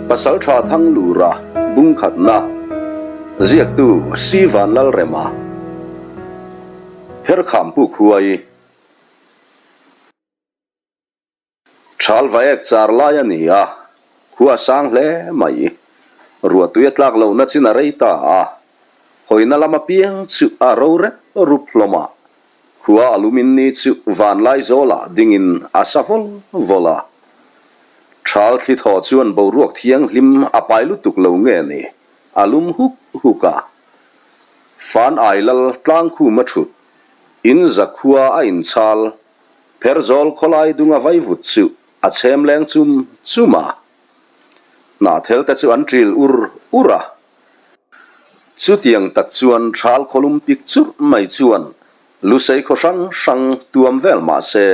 Pasalṭha Thanglura bungkhatna ziaktu Si Vanlalrema Pherkham Puk Huai Ṭhal vaek char lai a ni a, khua a sang hle mai. Ruahtui a tlak lohna chin a rei ta a, hawina lam apiang chu a ro rep rup hlawm a, Khua a lumin ni chu vanlai zawlah dingin a sa vawl vawl a. Ṭhal thli thaw chuan boruak thianghlim a pai lutuk lo nge ni, a lum huk huk a. Fan ai lal tlangkhum a ṭhut, in za khua a inchhal, pherzawl khawlai dunga vaivut chu a chhem leng chum chum a. Hnahthel te chu an ṭil ur ur a. Chutiang tak chuan ṭhal khawlum pik churh mai chuan Lusei khaw hrang hrang tuam vel mah se,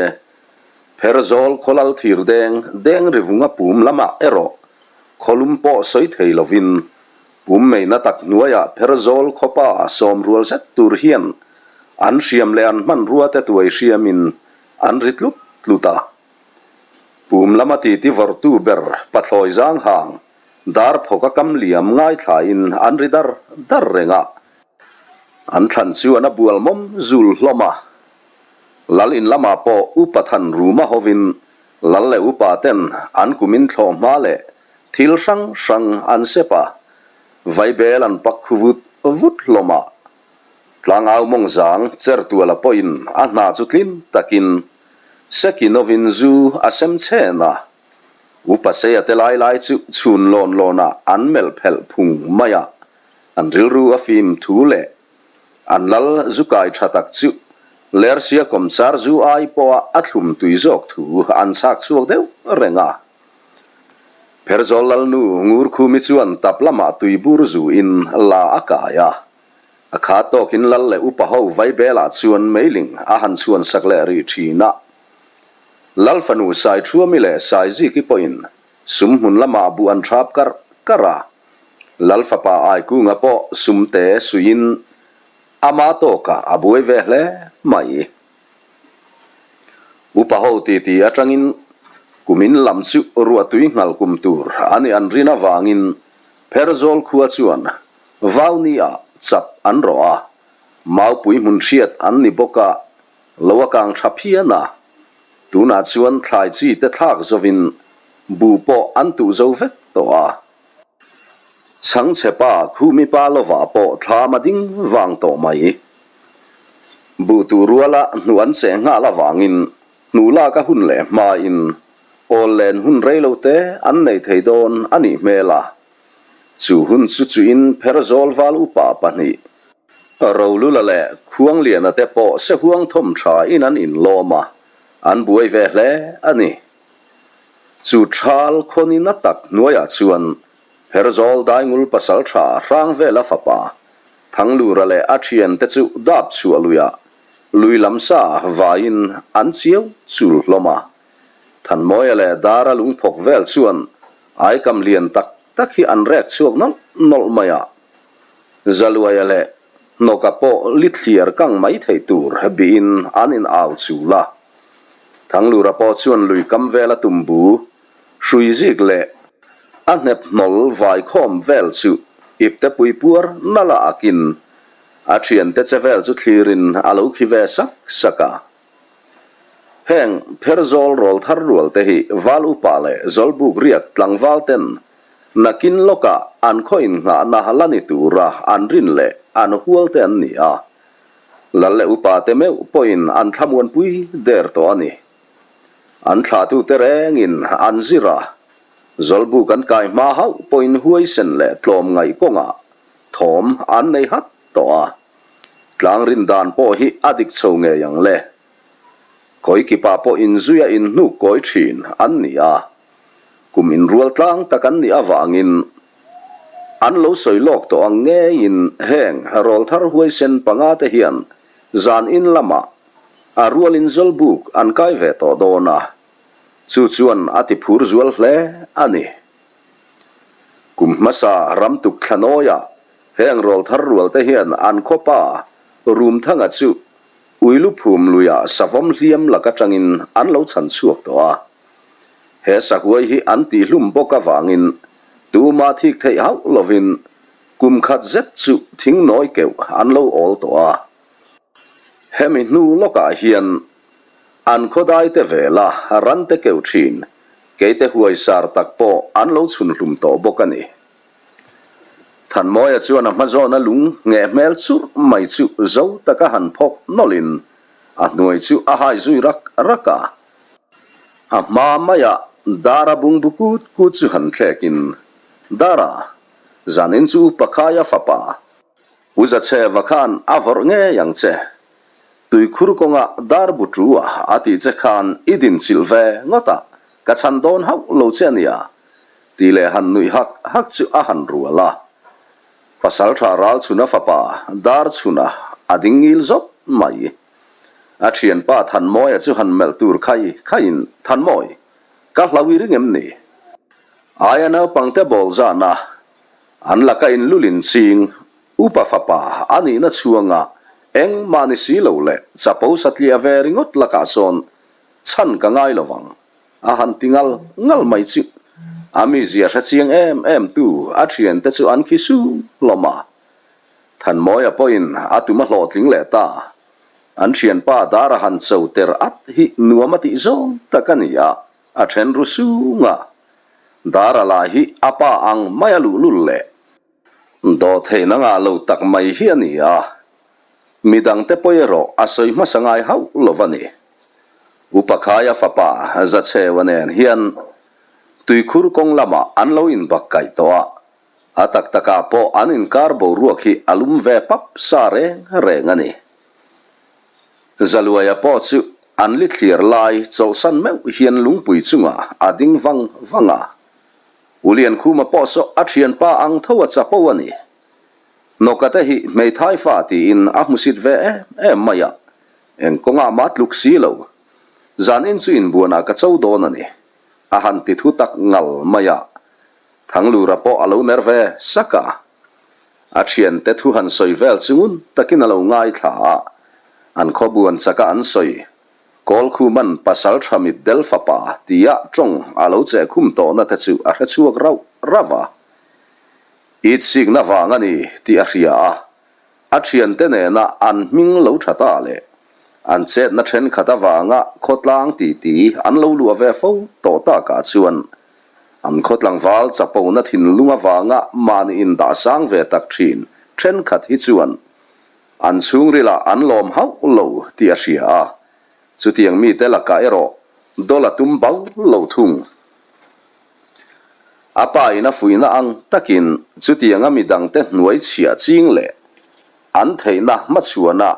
Pherzawl khawlal thir deng deng ri vunga pum lamah erawh khawlum pawh sawi thei lovin pum meina tak hnuaiah Pherzawl khawpa sawm rual zet tur hian an hriam leh an hmanrua te tuai hriamin an ri tlut tlut a. Pum lama titi vawrhtu ber pathlawi zang hang Dar phawka kam liam ngaithlain an ri dar dar reng a, an thlan chuan a bual mawm zul hlawm a. Lal in lamah pawh upa than ruma hovin lal leh upa ten an kumin thlawh hma leh thil hrang hrang an sep a, vaibel an pak khu vut vut hlawm a. Tlangau mawngzang Chertuala pawhin a hna chu tlin takin Sekinovin zu a sem chhen a. Upa Seia te lai lai chu chhun lawn lawnah an melh phelh phung mai a, an rilru a fim thu leh an lal zu kai tha tak chu Lersia kawmchar zu ai pawha a thlum tui zawk thu an chhak chhuak deuh reng a. Pherzawl Lalnu Ngurkhumi chuan tap lamah tuibur zu in la a kai a, a kha tawkin lal leh upa ho vaibelah chuan meiling a han chhuan sak leh rih thin a. Lal fanu Saithuami leh Saiziki pawhin sum hmun lamah buh an thap karh karh a, Lal fapa Aikunga pawh sum te suiin ama tawkah a buai ve hle mai. Upa ho titi atangin kumin lam chu ruahtui nghal kum tur a nih an rin avangin Pherzawl khua chuan Vaunia chap an rawh a, Maupui hmun hriat an ni bawk a, Lo a kang tha phian a, tunah chuan thlai chi te thlak zovin bu pawh an tuh zo vek tawh a. Chhangchhe pa Khumi pa lovah pawh thlam a ding vang tawh mai. Bu tuh ruala hnu an cheh nghal avangin hnu lak a hun leh hmain awl len hun rei lo te an nei thei dawn a nih hmel a. Chu hun chu chuin Pherzawl val upa pahnih Rolula leh Khuangliana te pawh Sehuang thawm tha in an inlawm a, an buai ve hle a ni. Chu thal khawni na tak hnuaiah chuan Pherzawl Daingul pasaltha Hrangvela fapa Thanglura leh a thiante chu dap chhuah luiah lui lam sa vaiin an chiau chul hlawm a. Thanmawia leh Dara lungphawk vel chuan aikam lian tak tak hi an rek chhuak nawlh nawlh mai a. Zaluaia leh Hnawka pawh li thliar kang mai thei tur bihin an in au chul a. Thanglura pawh chuan lui kam vela tumbu, hrui zik leh a hnep hnawl vai khawm vel chu ipte pui puar nala akin a thiante che vel chu thlirin a lo khi ve sak sak a. Heng Pherzawl rawl thar rual te hi Val Upa leh Zawlbuk riak tlangval ten Nakin lawkah an khaw innghahna la ni tura an rin leh an hual te an ni a, lal leh upa te meuh pawhin an thlamuanpui der tawh a ni. An thlahtute rengin an zir a, Zawlbuk an kai hma hauh pawhin huaisen leh tlawmngaih kawngah thawm an nei hat tawh a, tlang rin dan pawh hi a dik chho ngei ang le. Kawikipah pawh inzuia inhnuk kawi thin an ni a. Kum inrual tlang tak an nih avangin an lo sawi lawk tawh ang ngeiin heng rawlthar huaisen panga te hian zan in lamah a rualin Zawlbuk an kai ve tawh dawn a, chu chuan a ti phur zual hle a ni. Kum hmasa ramtuk thlanawiah heng rawlthar rual te hian an khawpa Rumthanga chu Uiluphum luiah savawm hliam lak atangin an lo chhan chhuak tawh a. He sahuai hi an tihhlum bawk avangin Tuma thik theih hauh lovin kum khat zet chu thing nawi keuh an lo awl tawh a. Hemi hnu lawkah hian an khawdaite vela rante keuh thin keite huaisar tak pawh an lo chhunhlum tawh bawk a ni. Thanmawia chuan a hmazawna lung ngheh hmel churh mai chu zo taka han phawk nawlhin a hnuai chu a hai zui rak rak a. A hma maiah Dara bungbu kut kut chu han thlekin, Dara, zanin chu Pakhaia fapa, U Zachheva khan a vawrh ngei ang che. Tuikhur kawnga dar bu tu a a tih che khan i dinchilh ve ngawt a, ka chhan dawn hauh lo che a nia, tih leh han nuih hak hak chu a han rual a. Pasaltha Ralchhuna fapa Darchhuna a ding ngil zawt mai. A thianpa Thanmawia chu han melh tur khai khaiin, Thanmawi, ka hlau i ring em ni? Aia naupangte bawl zahna an laka inlulin ching upa fapa a nihna chhuanga engmah ni si lo leh chapo satliah ve ringawt lakah sawn chhan ka ngai lo vang. A han ti ngal ngal mai chu a mizia hre chiang em em tu a thiante chu an khi sum hlawm a. Thanmawia pawhin a tum a hlawhtling leh ta. An thianpa dar a han cho ter at hi nuam a tih zawng tak a ni a, a then ru sung a. Dara lah hi a pa ang mai a luhlul leh dawhtheihna ngah lo tak mai hi a ni a. Midangte pawh erawh a sawi hmasa ngai hauh lo a ni. Upa Khaia fapa Zacheua nen hian tuikhur kawng lamah an lo inbak kaih tawh a, a tak takah pawh an inkar boruak hi a lum ve pap sa reng reng a ni. Zaluaia pawh chu an li thlir lai chawlhsan meuh hian lungpui chungah a ding vang vang a, Uliankhuma pawh saw a thianpa ang tho a chapo a ni. Nawka te hi hmeithai fa tiin a hmusit ve em em mai a, eng kawngah mah tluk si lo. Zan in chu inbuanah ka cho dawn a ni, a han ti thu tak ngal mai a. Thanglura pawh a lo ner ve sak a. A thiante thu han sawi vel chu ngun takin a lo ngaithla a, an khawbuan chaka an sawi, Kawlkhuman pasal tha mitdel fapa tia tawng a lo chehkhum tawhna te chu a hrechhuak rauh rauh a. Itsikna vang a ni tih a hria a, a thiante nena an hming lo tha ta leh an chetna thenkhat avanga khawtlang titi an lo luah ve fo tawh takah chuan an khawtlangval chapona thinlung avanga mahni indah sang ve tak thin thenkhat hi chuan an chhungrilah an lawm hauh lo tih a hria a, chutiang mite lakah erawh dawla tum bau lo thung. A pa in a fuihna ang takin chutianga midangte hnuai chhiah ching leh an theihna hmachhuana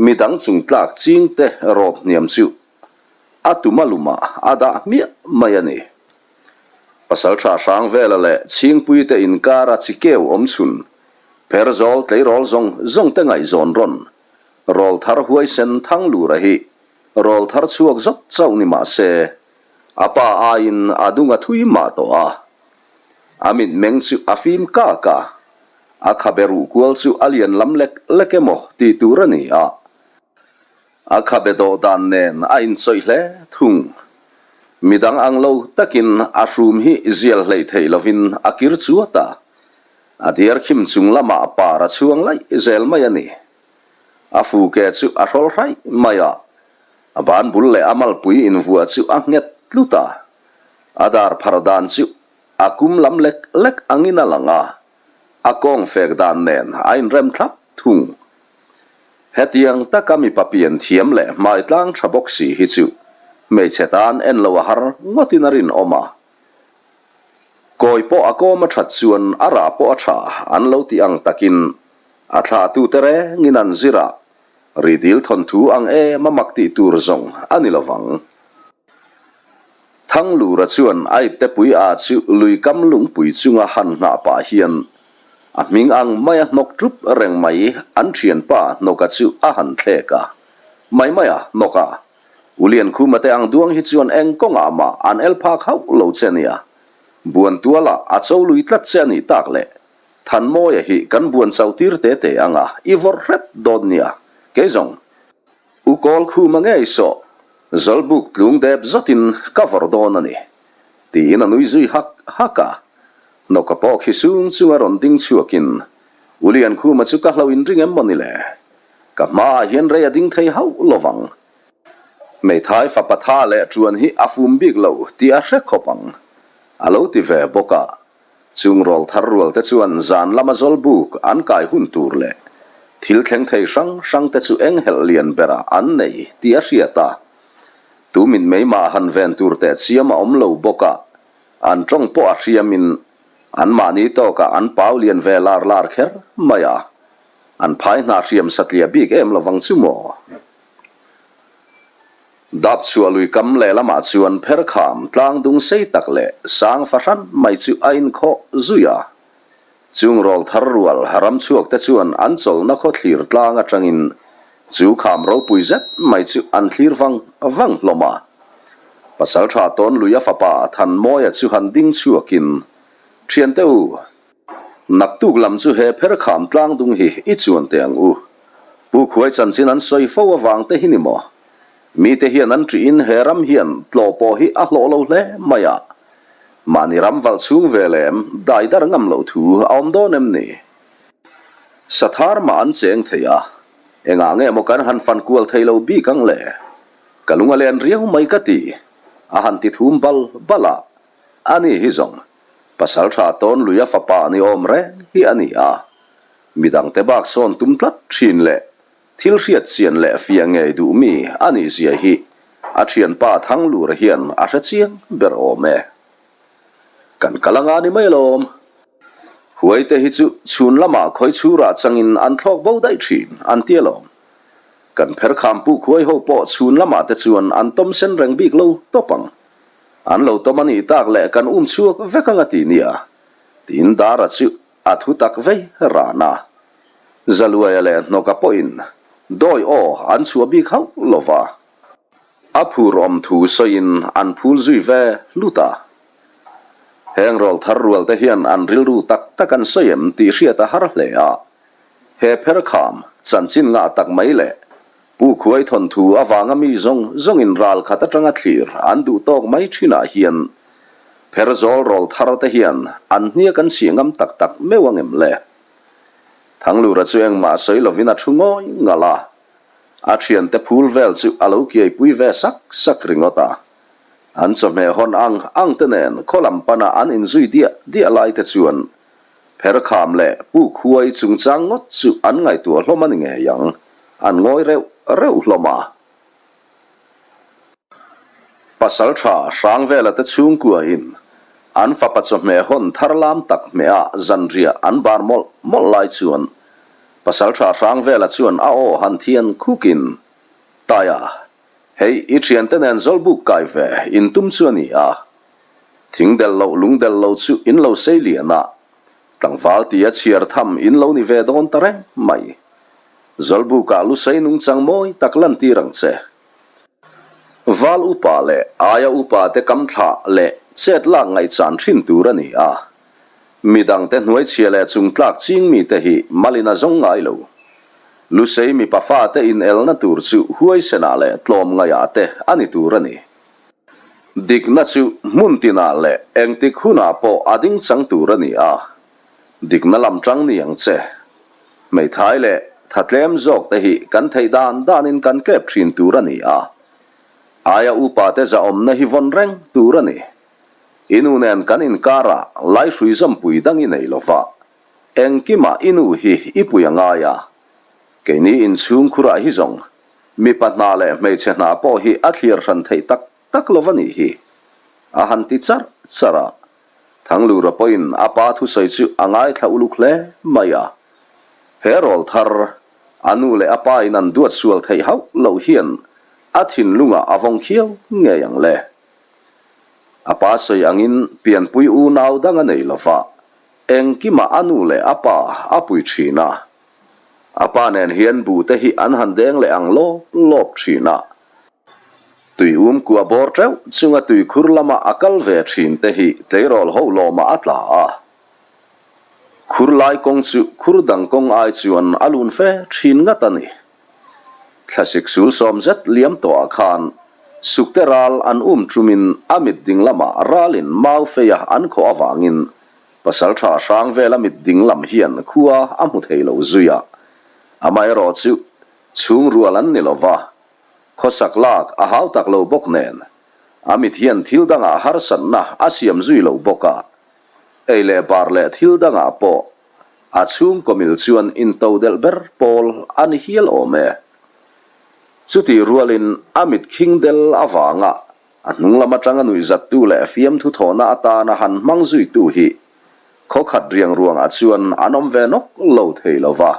midang chungtlak chingte rawp hniam chu a tum a lumah a dah hmiah mai a ni. Pasaltha Hrangvela leh Chhingpuite inkara chikeu awm chhun Pherzawl tleirawl zawng zawngte ngaihzawn rawn Rawlthar huaisen Thanglura hi rawlthar chhuak zawt chauh ni mah se A pa aiin a dung a thui mah tawh a, a mitmeng chu a fim kak a, a khabe ruh kual chu a lian lam lek lek emaw tih tur a ni a, a khabe dawh dan nen a inchawih hle thung. Midang ang lo takin a hrum hi zial hleih theih lovin a kir chuat a, a diar khim chung lamah par a chhuang laih zel mai a ni. A fuke chu a hrawl hraih mai a, A ban bul leh a malpui invuah chu a nghet tlut a, a dar phar dan chu a kum lam lek lek angin a lang a, a kawng fek dan nen a inrem thlap thung. Hetiang taka mipa pian thiam leh hmai tlang tha bawk si hi chu hmeichhe tan en lo a har ngawtin a rinawm a. Kawi pawh a kawm a that chuan a rah pawh a tha an lo tih ang takin a thlahtute rengin an zir a, Ridil thawnthu ang em a mak tih tur zawng a ni lovang. Thanglura chuan a iptepui a chu lui kam lungpui chunga han nghah pah hian a hming ang mai a hnawk ṭup reng mai an ṭhianpa Hnawka chu a han thlek a. Mai mai a, Hnawka, U Liankhuma te ang duang hi chuan eng kawngah mah an el phak hauh lo che nia. Buantuala a cho lui tlat che a nih tak leh Thanmawia hi kan buan chau tir te te ang a, i vawrh hrep dawn nia, kei zawng. U kawl khuma ngei sawh, Zawlbuk tlung dep zawtin ka vawrh dawn a ni, tiin a nui zui hak hak a. Hnawka pawh khi sung chunga rawn ding chhuakin, U Liankhuma chu ka hlo inring em maw ni le? Ka hmaah hian rei a ding thei hauh lovang. Hmeithai fapa tha leh ṭuan hi a fum bik lo tih a hre khawp ang, a lo ti ve bawk a. Chung rawl thar rual te chuan zan lama zawlbuk an kai hun tur leh thil thleng thei hrang hrang te chu eng helh lian berah an nei tih a hriat a. Tu mitmei mah han ven tur teh chiam a awm lo bawk a, an ṭawng pawh a hriamin anmahni tawkah an pau lian ve lar lar kher mai a. An phai hna hriam satliah bik em lovang chu maw? Dap chhuah lui kam lehlamah chuan pherkham tlang dung sei tak leh sang fahran mai chu a inkhawh zui a. Chung rawl thar rual ram chhuak te chuan an chawlhna khaw thlir tlang atangin chu kham ropui zet mai chu an thlir vang vang hlawm a. Pasaltha tawn lui a fapa Thanmawia chu han ding chhuakin, Thiante u, Naktuk lam chu he pherkham tlangdung hi i chuan teh ang u. Pu Khuai chanchin an sawi fo avang te hi ni maw? Mite hian an ṭihin he ram hian tlawh pawh hi a hlawh lo hle mai a. Mahni ram valh chhung ve lem dai dar ngam loh thu a awm dawn em ni? Sathar mah an cheng thei a, engah nge maw kan han fan kual thei lo bik ang le? Ka lung a len riau mai ka ti, a han ti thum bal bal a. Ani hi zawng Pasal tha tawn lui a fapa ni awm reng hi a ni a, midangte bak sawn tum tlat thin leh thil hriat chian leh fiah ngei duh mi a nih zia hi a thianpa Thanglura hian a hre chiang ber awm e. Kan kal anga ni mai alawm. Huaite hi chu chhun lamah khawi chhurah changin an thlawk bo daih thin an ti alawm. Kan pherkham puk huai ho pawh chhun lamah te chuan an tawm sen reng bik lo tawp ang. An lo tawm a nih tak leh kan um chhuak vek ang a ti nia, tiin Dara chu a thu tak vei ran a. Zaluaia leh Hnawka pawhin dawi aw an chhuah bik hauh lo va, a phur awm thu sawiin an phul zui ve hlut a. Heng rawl thar rual te hian an rilru tak tak an sawi em tih hriat a har hle a, he pherkham chanchin ngah tak mai leh Pu Khuai thawnthu avanga mi zawng zawngin ral khat atanga thlir an duh tawk mai thinah hian Pherzawl rawl thar te hian an hniak an chhia ngam tak tak meuh ang em le? Thanglura chu engmah sawi lovin a thu ngawi ngalh a, a thiante phul vel chu a lo kiaipui ve sak sak ringawt a. An chawhmeh hawn ang ang te nen khaw lam pana an inzui diah diah lai te chuan Pherkham leh Puk huai chungchang ngawt chu an ngaihtuah hlawm a ni ngei ang, an ngawi reuh reuh hlawm a. Pasaltha Hrangvela te chhungkuain an fapa chawhmeh hawn thar lam tak hmehah zanriah an bar mawlh mawlh lai chuan Pasaltha Hrangvela chuan a aw han thian khukin, Taia, hei i thiante nen zawlbuk kai ve in tum chu a ni a, Thing del loh lung del lo chu in lo sei lian a, tlangval tia chhiar tham in lo ni ve dawn ta reng mai. Zawlbukah lusei nungchang mawi tak lantir ang che. Val upa leh aia upa te kam thlah leh chet lak ngaihchan thin tur a ni a. Midangte hnuaichhia leh chungtlak ching mite hi malin a zawng ngai lo. Lusei mipa fate inelna tur chu huaisenah leh tlawmngaihah te a ni tur a ni. Dikna chu hmun tinah leh engtik hunah pawh a ding chang tur a ni a, dikna lam tang ni ang che. Hmeithai leh tha tlem zawk te hi kan theih dan danin kan kep thin tur a ni a, aia upa te zahawmna hi vawn reng tur a ni. I nu nen kan inkarah laihrui zawmpui dang i nei lova, engkimah i nu hi i pui a ngai a, keini inchhungkhurah hi zawng Mipa hna leh hmeichhe hna pawh hi a thlir hran theih tak tak lo va nih hi, a han ti charh charh a. Thanglura pawhin a pa thusawi chu a ngaithla uluk hle mai a. He rawl thar, a nu leh a pa in an duat sual theih hauh loh hian a thinlungah a vawng khiau ngei ang le. A pa sawi angin pianpui unau dang a nei lo va, engkimah a nu leh a pa a pui thin a. A pa nen hian buh te hi an han deng leh ang lawp lawp thin a. Tui um kua bawr teuh chunga tuikhur lama a kal ve thin te hi tleirawl ho lawmah a tla a. Khur lai kawng chu khur dang kawng ai chuan a lun fe thin ngat a ni. Thlasik sul sawm zet liam tawhah khan sukte ral an um tumin a mit ding lamah ralin mau feia an khawh avangin. Pasalṭha Hrangvela mit ding lam hian khua a hmu thei lo zui a, amaherawhchu chhung rual an ni lo va, khawsak lak a hau tak lo bawk nen, a mit hian thil dangah harsatna a siam zui lo bawk a, ei leh bar leh thil dangah pawh a chhungkaw mil chuan intodelh ber pawl a ni hial awm e. Chutih rualin a mit khing del avanga A hnung lam atanga nuihzattu leh fiamthu thawhna atana han hmang zuitu hi khaw khat riang ruangah chuan an awm ve nawk lo thei lo va.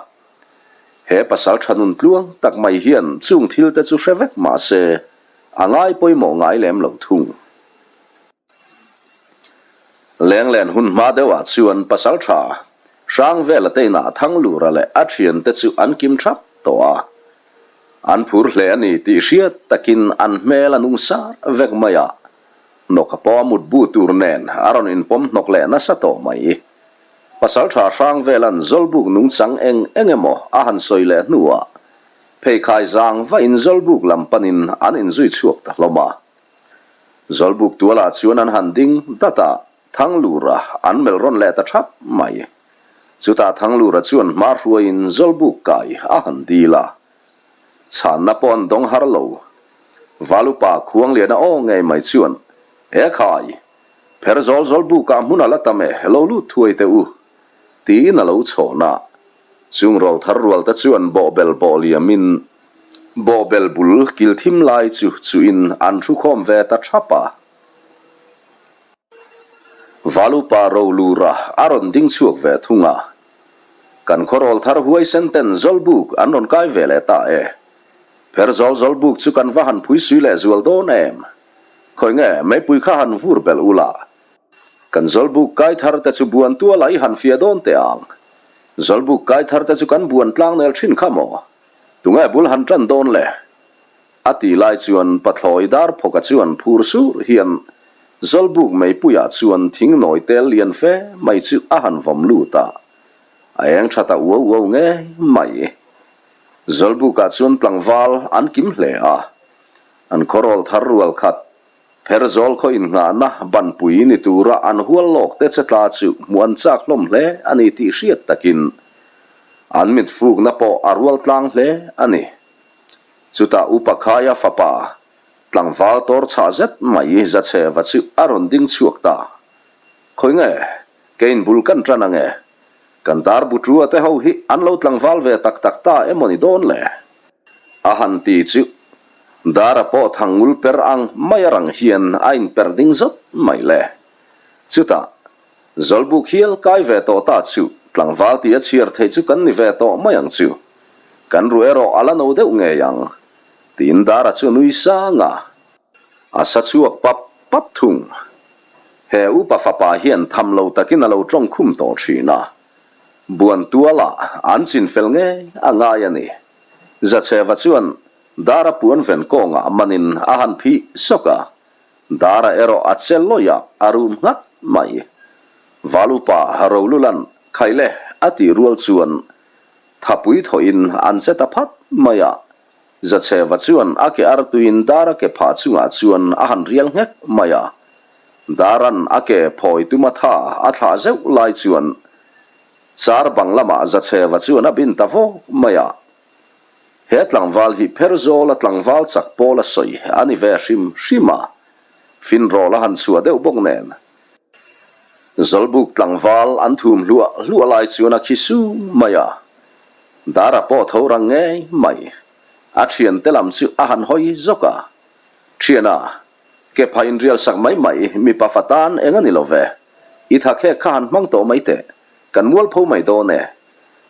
He pasal tha nun tluang tak mai hian chung thil te chu hre vek mah se a ngai pawimawh ngai lem lo thung. Lenglen hun hma deuhah chuan pasal tha Hrangvela te inah Thanglura leh a thiante chu an kim thap tawh a. An phur hle a ni tih hriat takin an hmel a nung sar vek mai a, hnawka pawh a mutbu tur nen a rawn inpawm hnawk leh nasa tawh mai. Pasaltha Hrangvela'n Zawlbuk nungchang eng eng emaw a han sawi leh hnuah pheikhai zang vahin Zawlbuk lam panin an inzui chhuak ta hlawm a. Zawlbuk tualah chuan an han ding dat a, Thanglura an melh rawn leh ta thap mai. Chutah Thanglura chuan hma hruaiin Zawlbuk kai a han dil a. Chhanna pawh an dawng har lo. Valupa Khuangliana aw ngei mai chuan, E khai! Pher zawl Zawlbukah hmun a la tam e, lo lut thuai teh u! tiin a lo chhawn a. Chung rawl thar rual te chuan bawhbel bawh liamin bawhbel bul kil thim lai chu chuhin an thu khawm ve ta thap a. Valupa Rolura a rawn ding chhuak ve thung a, Kan khaw rawl thar huaisen ten Zawlbuk an rawn kai ve leh ta e. Pher zawl Zawlbuk chu kan va han phui sui leh zual dawn em? Khawi nge meipui kha han vur belh ula, kan Zawlbuk kai thar te chu buan tuala i han fiah dawn teh ang. Zawlbuk kai thar te chu kan buan tlang nel thin kha maw? Tunge bul han tan dawn le? A tih lai chuan Pathlawi Darphawka chuan phur sur hian Zawlbuk meipuiah chuan thing nawi tel lian fe mai chu a han vawm lut a, a eng tha ta uau uau ngei mai. Zawlbukah chuan tlangval an kim hle a, an khawrawl thar rual khat pher zawl khaw innghahna banpui ni tura an hual lawk te che tla chu hmuh an chak hlawm hle a ni tih hriat takin an mitfukna pawh a rual tlang hle a ni. Chutah Upa Khaia fapa, tlangval tawr chhah zet mai Zachheva chu a rawn ding chhuak ta. Khawi nge, keiin bul kan tan ange? Kan dar butua te ho hi an lo tlangval ve tak tak ta emaw ni dawn le? A han ti chu Dara pawh thangul per ang mai a rang hian a inper ding zawt mai le. Chutah Zawlbuk hial kai ve tawh ta chu tlangval tih a chhiar theih chu kan ni ve tawh mai ang chu. Kan ruh erawh a la no deuh ngei ang, tiin Dara chu a nui sang a. A sa chhuak pap pap thung. He upa fapa hian tham lo takin a lo tawng khum tawh thin a. Buan tualah an chin fel ngei a ngai a ni. Zachheva chuan Dara puan ven kawngah manin a han phih sawk a. Dara erawh a che lawih a, a rum nghat mai. Valupa Rolulan Khaile a tih rual chuan thapui thawhin an che ta phat mai a. Zachheva chuan a ke artuiin Dara ke phah chungah chuan a han rial nghek mai a. Daran a ke phawi tuma tha a thlah zeuh lai chuan char bang lamah Zachheva chuan a bin ta vawk mai a. He tlangval hi Pherzawla tlangval chak pawl a sawi a ni ve hrim hrim a, finrawl a han chhuah deuh bawk nen. Zawlbuk tlangval an thum hluah hluah lai chuan a khi sung mai a, Dara pawh tho rang ngei mai. A thiante lam chu a han hawi zawk a, Thiana, ke phah inrial sak mai mai, mipa fa tan eng a ni lo ve. I thakhek kha han hmang tawh mai teh, kan mualpho mai dawn e.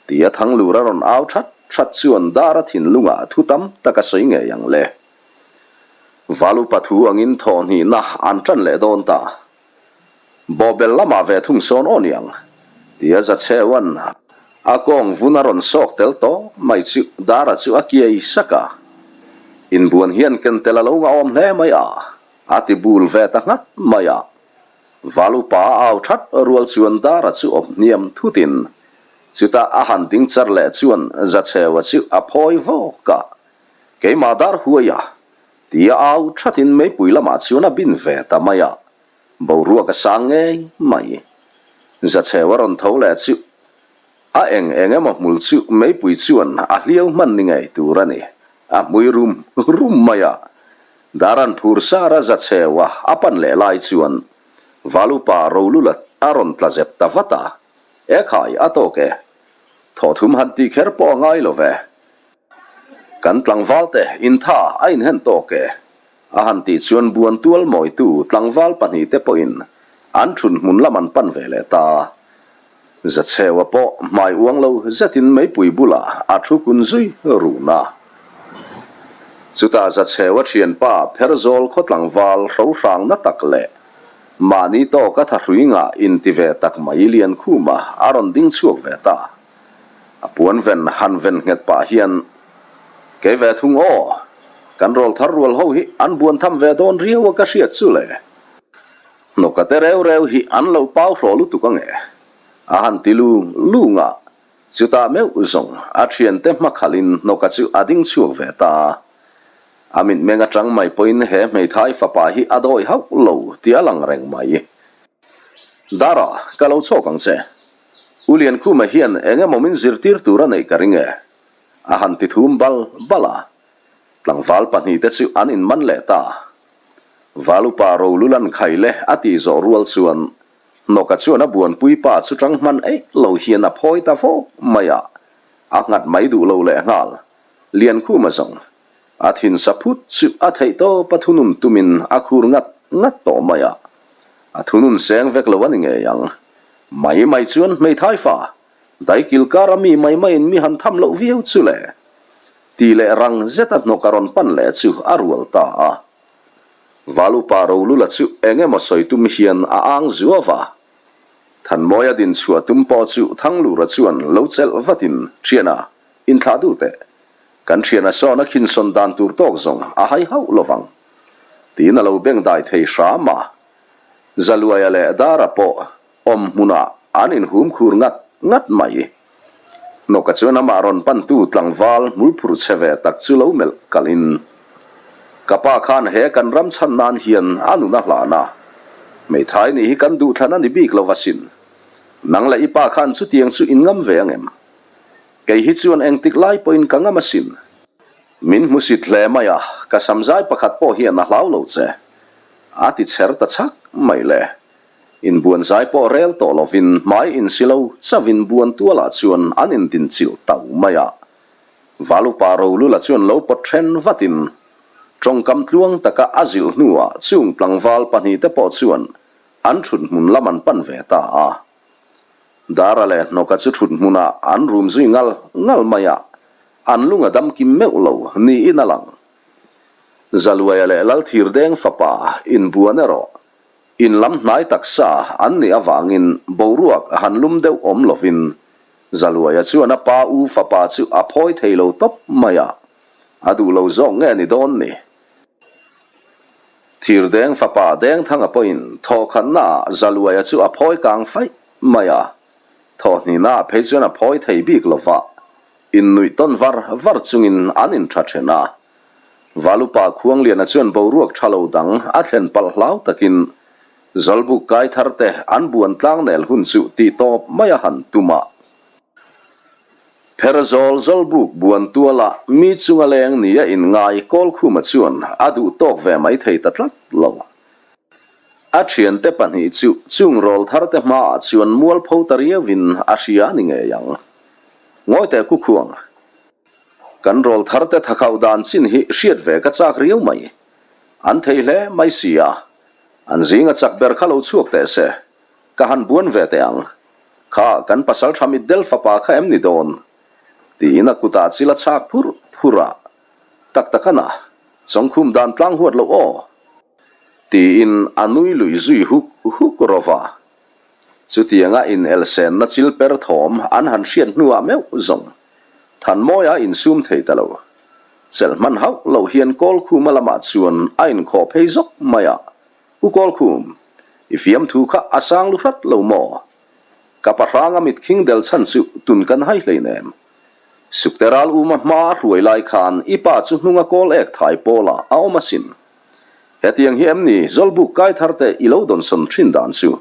Tia Thanglur a rawn au that that chuan Dara thinlungah thu tam tak a sawi ngei ang le. Valupa thu angin thawhhnihna an tan leh dawn ta. Bawhbel lamah ve thung sawn aw niang, tia Zacheuan a kawng vun a rawn sawk tel tawh mai chu Dara chu a kiai sak a. Inbuan hian ken tel a lo ngahawm hle mai a, a ti bul ve ta nghat mai a. Valupa a au that rual chuan Dara chu awp hniam thutin chutah a han ding char leh chuan Zacheua chu a phawi vawk a, Keimah dar huai a, tia au thatin meipui lamah chuan a bin ve ta mai a, boruak a sang ngei mai. Zacheu a rawn tho leh chu a eng eng emaw hmul chu meipui chuan a hliau hman ni ngei tur a ni. A hmui rum rum mai a, Daran phur sar a Zacheu a a pan leh lai chuan Valupa Rolula a rawn tla zep ta vat a, E khai, a tawk e. Thawhthum han tih kher pawh a ngai lo ve. Kan tlangval te intha a inhen tawk e. A han tih chuan buan tual mawitu tlangval pahnihte pawhin an thun hmun lam an pan ve leh ta. Zacheua pawh hmai uang lo zetin meipui bulah a thu kun zui run a. Chutah Zacheua thianpa Pherzawl khaw tlangval hro hrangna tak leh mahni tawka thahrui ngah inti ve tak mai Liankhuma a rawn ding chhuak ve ta. A puan ven han ven nghet pah hian, Kei ve thung aw, kan rawl thar rual ho hi an buan tham ve dawn riau a ka hriat chu le. Hnawka te reu reu hi an lo pau hraw lutuk ange, a han ti lung lung a, chutah meuh zawng a thiante hma khalhin hnawka chu a ding chhuak ve ta. A mitmeng atang mai pawhin he hmeithai fapa hi a dawi hauh lo tih a lang reng mai. Dara, ka lo chhawk ang che. U Liankhuma hian eng emaw min zirtir tur a neih ka ring e, a han ti thum bal bal a. Tlangval pahnihte chu an inman leh ta. Val upa Rolulan khai le a tih zawh rual chuan Hnawka chuan a buanpui pa chu tang hman eih lo hian a phawi ta vawk mai a, a nghat mai duh lo lehnghal. Liankhuma zawng A thin sa phut chu a theih tawp a thunun tumin a khur ngat ngat tawh mai a, a thunun seng vek lo a ni ngei ang. Mai mai chuan hmeithai fa, daikil kara mi mai maiin mi han tham loh viau chu le. Ti leh rang zeta hnawk a rawn pan leh chu a rual ta a. Valupa Rolula chu eng emaw sawi tum hian a ang zuau a. Thanmawia din chhuah tum pawh chu Thanglura chuan lo chelh vatin, Thiana, inthlah dul teh. Kan thiana sawn a khinsawn dan tur tawk zawng a hai hauh lo vang. Tiin a lo beng dai thei hram a. Zaluaia leh Dara pawh awm hmunah an inhum khur ngat ngat mai. Hnawka chuan amah rawn pantu tlangval hmulphur chhe ve tak chu lo melh kalhin, Ka pa khan he kan ram chhan nan hian a nun a hlan a, hmeithai nih hi kan duhthlan a ni bik lo asin. Nang leh i pa khan chutiang chu in ngam ve angem? Kei hi chuan engtik lai pawhin ka ngam asin. Min hmusit hle mai a, ka samzai pakhat pawh hian a hlau lo che. A ti chher ta chhak mai le. Inbuan zai pawh rel tawh lovin hmai insi lo chavin buan tualah chuan an indin chilh tau mai a. Valupa Rolula chuan lo pawt then vatin tawngkam tluang taka a zilh hnuah chung tlangval pahnihte pawh chuan an thut hmun lam an pan ve ta a. Dara leh Hnawka chu thut hmunah an rum zui ngal ngal mai a, an lung a dam kim meuh lo niin a lang. Zaluaia leh Lalthirdeng fapa inbuan erawh in lam hnai taksa an nih avangin boruak a han lum deuh awm lovin Zaluaia chuan a pa u fapa chu a phawi thei lo tawp mai a, a duh lo zawk nge ni dawn ni? Thirdeng fapa Dengthanga pawhin thawhkhatnaah Zaluaia chu a phawi kang faih mai a, thawhhnihnaah phei chuan a phawi thei bik lo va, innuih tawn var var chungin an intha then a. Valupa Khuangliana chuan boruak tha lo dang a thlen palh hlau takin Zawlbuk kai tharte an buan tlangnel hun chu tih tawp mai a han tum a. Pher zawl Zawlbuk buan tuala mi chunga leng nia inngai Kawlkhuma chuan a duh tawk ve mai thei ta tlat lo. A thiante pahnih chu chung rawl tharte hmaah chuan mualpho ta riauin a hria a ni ngei ang. Ngawi teh Kukhuang, kan rawl tharte thakhauh dan chin hi hriat ve ka chak riau mai. An thei hle mai si a, an zinga chak ber kha lo chhuak teh se, ka han buan ve teh ang. Kha kan pasal tha mitdel fapa kha em ni dawn? Tiin a kutah chil a chhak phur phur a, Tak tak ana, chawngkhum dan tlang huat loh aw! Tiin a nui lui zui huk huk rawh va. Chutianga inelsenna chil per thawm an han hriat hnuah meuh zawng Thanmawia a insum thei ta lo. Chelh hman hauh loh hian Kawlkhuma lamah chuan a inkhawh phei zawk mai a, U Kawlkhum, i fiamthu kha a sang lu hrat lo maw? Ka pahranga mit khing del chhan chu tun kan hai hleinem. Sukte ral uma hma a hruai lai khan i pa chu hnunga kawl ek thai pawlah a awm asin. Hetiang hi em ni Zawlbuk kai thar te i lo dawnsawn thin dan chu?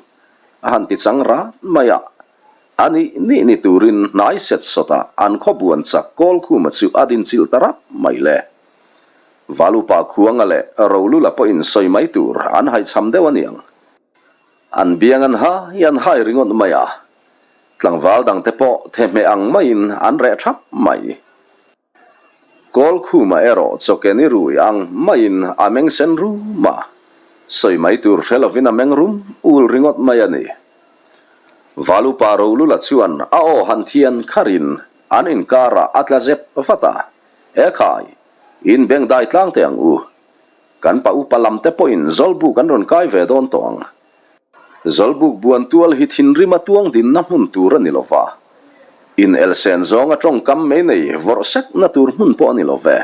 A han ti chang rat mai a. A nih nih ni turin hnai set sawtah an khaw buan chak Kawlkhuma chu a din chilh ta rap mai le. Valupa Khuanga leh Rolula pawhin sawi mai tur an haichham deuh a niang. An biang an hai an hai ringawt mai a, tlangval dangte pawh thehmeh ang maiin an reh thap mai. Kawlkhuma erawh chawkeni rui ang maiin a meng sen rum a, sawi mai tur hre lovin a meng rum ul ringawt mai a ni. Valupa Rolula chuan a aw han thian kharin an inkarah a tla zep vat a, Ekhai, in bengdai tlang teh ang u. Kan pa upa lam te pawhin Zawlbuk an rawn kai ve dawn tawh ang. Zawlbuk buan tual hi thinrima tuang dinna hmun tur a ni lo va. In elsen zawnga tawngkam mei nei vawrh sekna tur hmun pawh a ni lo ve.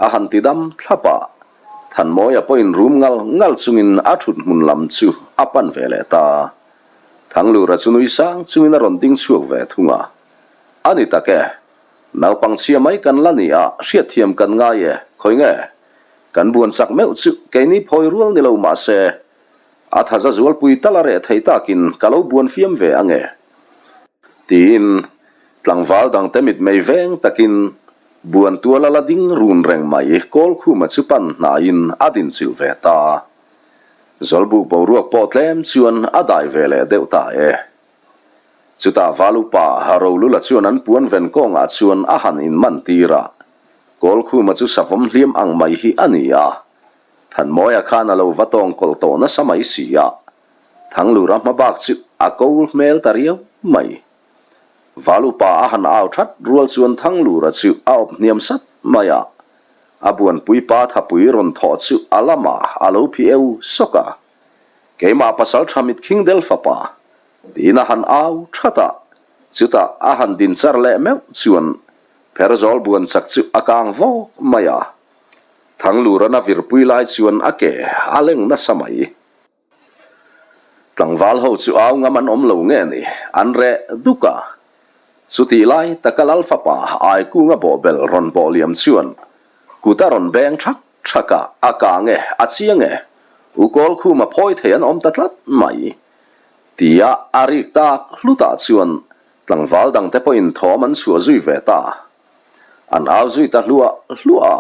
A han ti dam thlap a, Thanmawia pawhin rum ngal ngal chungin a thut hmun lam chu a pan ve leh ta. Thanglura chu nui sang chungin a rawn ding chhuak ve thung a. A ni tak e, naupang chhia mai kan la ni a, hriatthiam kan ngai e, khawi nge? Kan buan chak meuh chu keini phawi rual ni lo mah se, a thaza zualpui tal a reh thei takin ka lo buan fiam ve ange. Tiin tlangval dangte mitmei veng takin buan tuala la ding run reng mai Kawlkhuma chu pan hnaiin a dinchilh ve ta. Zawlbuk boruak pawh tlem chuan a dai ve leh deuh ta e. Chutah Valupa Rolula chuan an puan ven kawngah chuan a han inman tir a. Kawlkhuma chu savawm hliam ang mai hi a ni a, Thanmawia khan a lo va tawng kawlh tawh nasa mai si a, Thanglura hma bak chu a ko hmel ta riau mai. Valupa a han au that rual chuan Thanglura chu a awp hniam sat mai a, a buanpui pa thapui rawn thawh chu a lamah a lo phi eu sawk a, Keimah pasal tha mit khing del fapa, tiin a han au that a, chutah a han din char leh meuh chuan Pherzawl buan chak chu a kang vawk mai a, Thanglurana virpui lai chuan a ke a leng nasa mai. Tlangval ho chu au ngam an awm lo nge ni, an reh duk a. Chutih lai taka Lal fapa Aikunga bawhbel rawn bawh liam chuan kut a rawn beng thak thak a, a kang e, a chiang e, U Kawlkhuma phawi thei an awm ta tlat mai. Tia a rik tak hlutah chuan Tlangval dangte pawhin thawm an chhuah zui ve ta. An au zui ta hluah hluah a.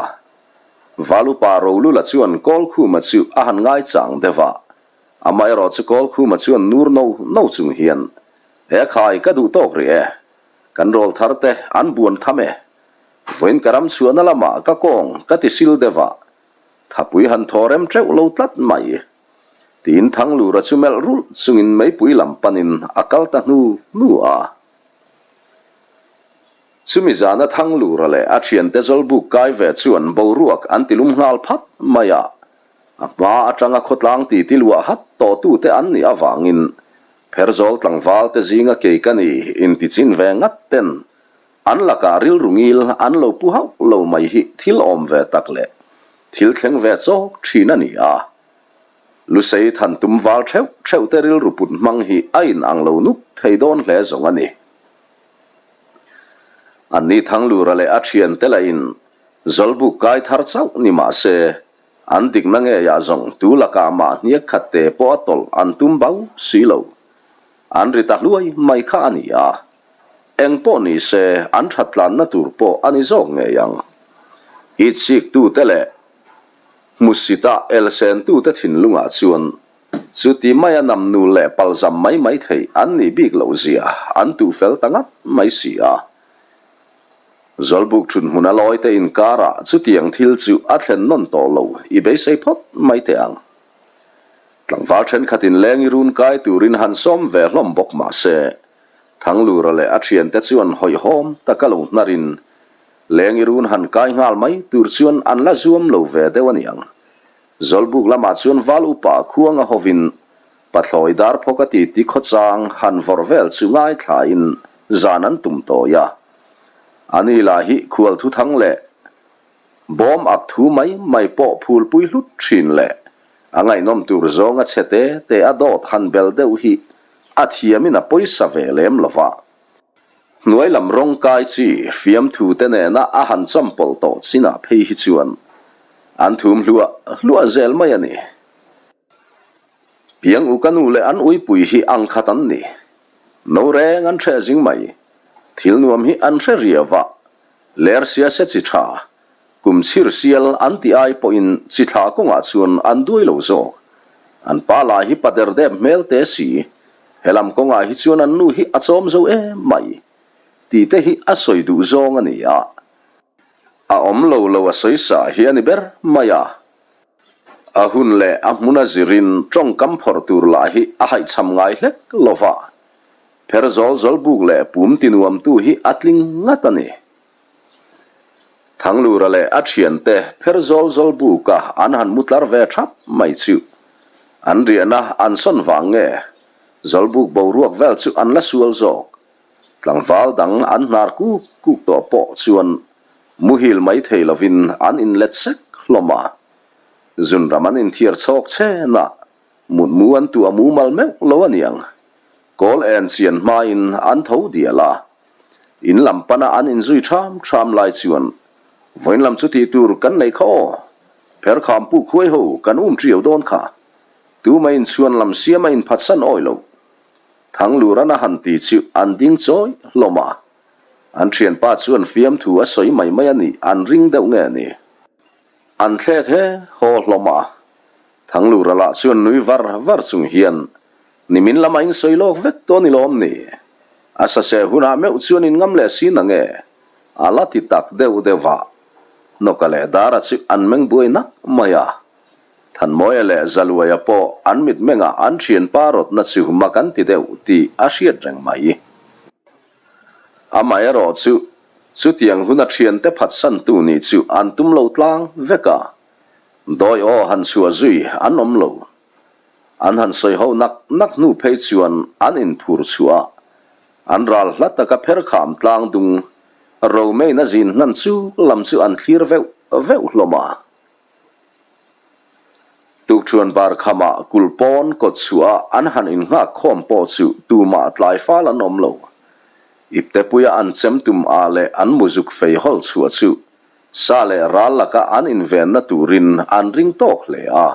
Valupa Rolula chuan Kawlkhuma chu a han ngaichang deuh a. Amaherawh chu Kawlkhuma chuan nur no no chung hian, He khai ka duh tawk rih e. Kan rawl thar te an buan tham e. Vawiin ka ram chhuahna lamah ka kawng ka ti sil deuh a. Thapui han thaw rem teuh lo tlat mai. Tiin Thanglura chu melh rulh chungin meipui lam panin a kal ta hnu hnu a. Chumi zana Thanglura leh a thiante Zawlbuk kai ve chuan boruak an ti lum nghal phat mai a. A hma atanga khawtlang titi luah hat tawhtute an nih avangin Pherzawl tlangval te zinga kei ka ni intichin ve ngat ten an lakah rilru ngil an lo pu hauh lo mai hi thil awm ve tak leh thil thleng ve chawk thin a ni a. Lusei than tum val theuh theuh te rilru put hmang hi a in ang lo nuk thei dawn hle zawng a ni. Anni Thanglura leh a thian te lahin Zawlbuk kai thar chauh ni mah se, an dikna ngeiah zawng tu lakah mah hniak khat te pawh a tawlh an tum bau si lo. An ri ta hluai mai kha a ni a. Eng pawh ni se an that tlanna tur pawh a ni zawk ngei ang. Itsiktu te leh Hmusita elsentute thinlungah chuan chuti maia namnul leh palzam mai mai theih an nih bik loh zia an tuh fel ta ngat mai si a. Zawlbuk thunhmun a lawite inkarah chutiang thil chu a thlen nawn tawh lo i beisei phawt mai teh ang. Tlangval thenkhatin leng i run kai turin han sawm ve hlawm bawk mah se, Thanglura leh a thiante chuan hawihhawm taka lo hnarin Leng i run han kai nghal mai tur chuan an la zuam lo ve deuh a niang. Zawlbuk lamah chuan val upa khuanga hovin pathlawi dar phawk a titi khawchang han vawrh vel chu ngaithlain zan an tum tawi a. Ani lah hi khual thuthang leh bawm ak thu mai mai pawh phulpui hlut thin leh a ngaihnawm tur zawnga chhe te te a dawt han bel deuh hi a thiamin a pawisa ve lem lo va. Hnuai lam rawng kai chi fiamthu te nena a han chawmpawlh tawh chinah phei hi chuan an thum hluah hluah zel mai a ni. Piang u ka nu leh an uipui hi ang khat an ni. No reng an hreh zing mai. Thil nuam hi an hre riau va. Ler sia se chi tha. Kum chhir sial an ti ai pawhin chi thla kawngah chuan an duai lo zawk. An pa lah hi pa der dep hmel te si. Helam kawngah hi chuan an nu hi a chawm zo em mai. Tih te hi a sawi duh zawng a ni a. A awm lo lo a sawi sa hi a ni ber mai a. A hun leh a hmun a zirin tawngkam phawrh tur lah hi a haihchham ngai hlek lo va, pher zawl zawl buk leh pum tinuamtu hi a tling ngat a ni. Thanglura leh a thiante pher zawl zawl buka an han mu tlar ve thap mai chu an riahna an sawn vang nge zawlbuk boruak vel chu an la sual zawk. Tlangval dang an hnar kuk kuk tawh pawh chuan Muhil mai thei lovin an inlet sek hlawm a, zunram an inthiar chhawk chhen a, mutmu an tuah mumal meuh lo a niang. Kawl en chian hmain an tho dial a, in lam pana an inzui ṭham ṭham lai chuan vawiin lam chu tih tur kan neih kha aw, pherkham puk huai ho kan um ṭiau dawn kha, tuma inchhuan lam siam a inphatsan awi lo. Thanglurana han ti chu an ding chawi hlawm a. An thianpa chuan fiamthu a sawi mai mai a nih an ring deuh nge ni? An thlek he haw hlawm a. Thanglura lah chuan nui var var chung hian, Nimin lama in sawi lawk vek tawh ni lawm ni? A saseh hunah meuh chuan in ngam leh si na nge? A la ti tak deuh deuh a. Nawka leh Dara chu an meng buai nak mai a. Thanmawia leh Zaluaia pawh an mitmengah an thianpa rawtna chu mak an ti deuh tih a hriat reng mai. Amaherawh chu, chutiang huna thiante phatsantu nih chu an tum lo tlang vek a, dawi aw han chhuah zui an awm lo. An han sawi ho nak nak hnu phei chuan an inphur chhuah a, an ral hla taka pherkham tlang dung romeina zin hnan chu lam chu an thlir veuh veuh hlawm a. Tukṭhuan bar khamah kulh pawn kawt chhuah an han innghak khawm pawh chu tumah tlai fal an awm lo. Iptepuia an chem tum a leh an muzuk fei hawl chhuah chu sa leh ral laka an invenna turin an ring tawk hle a.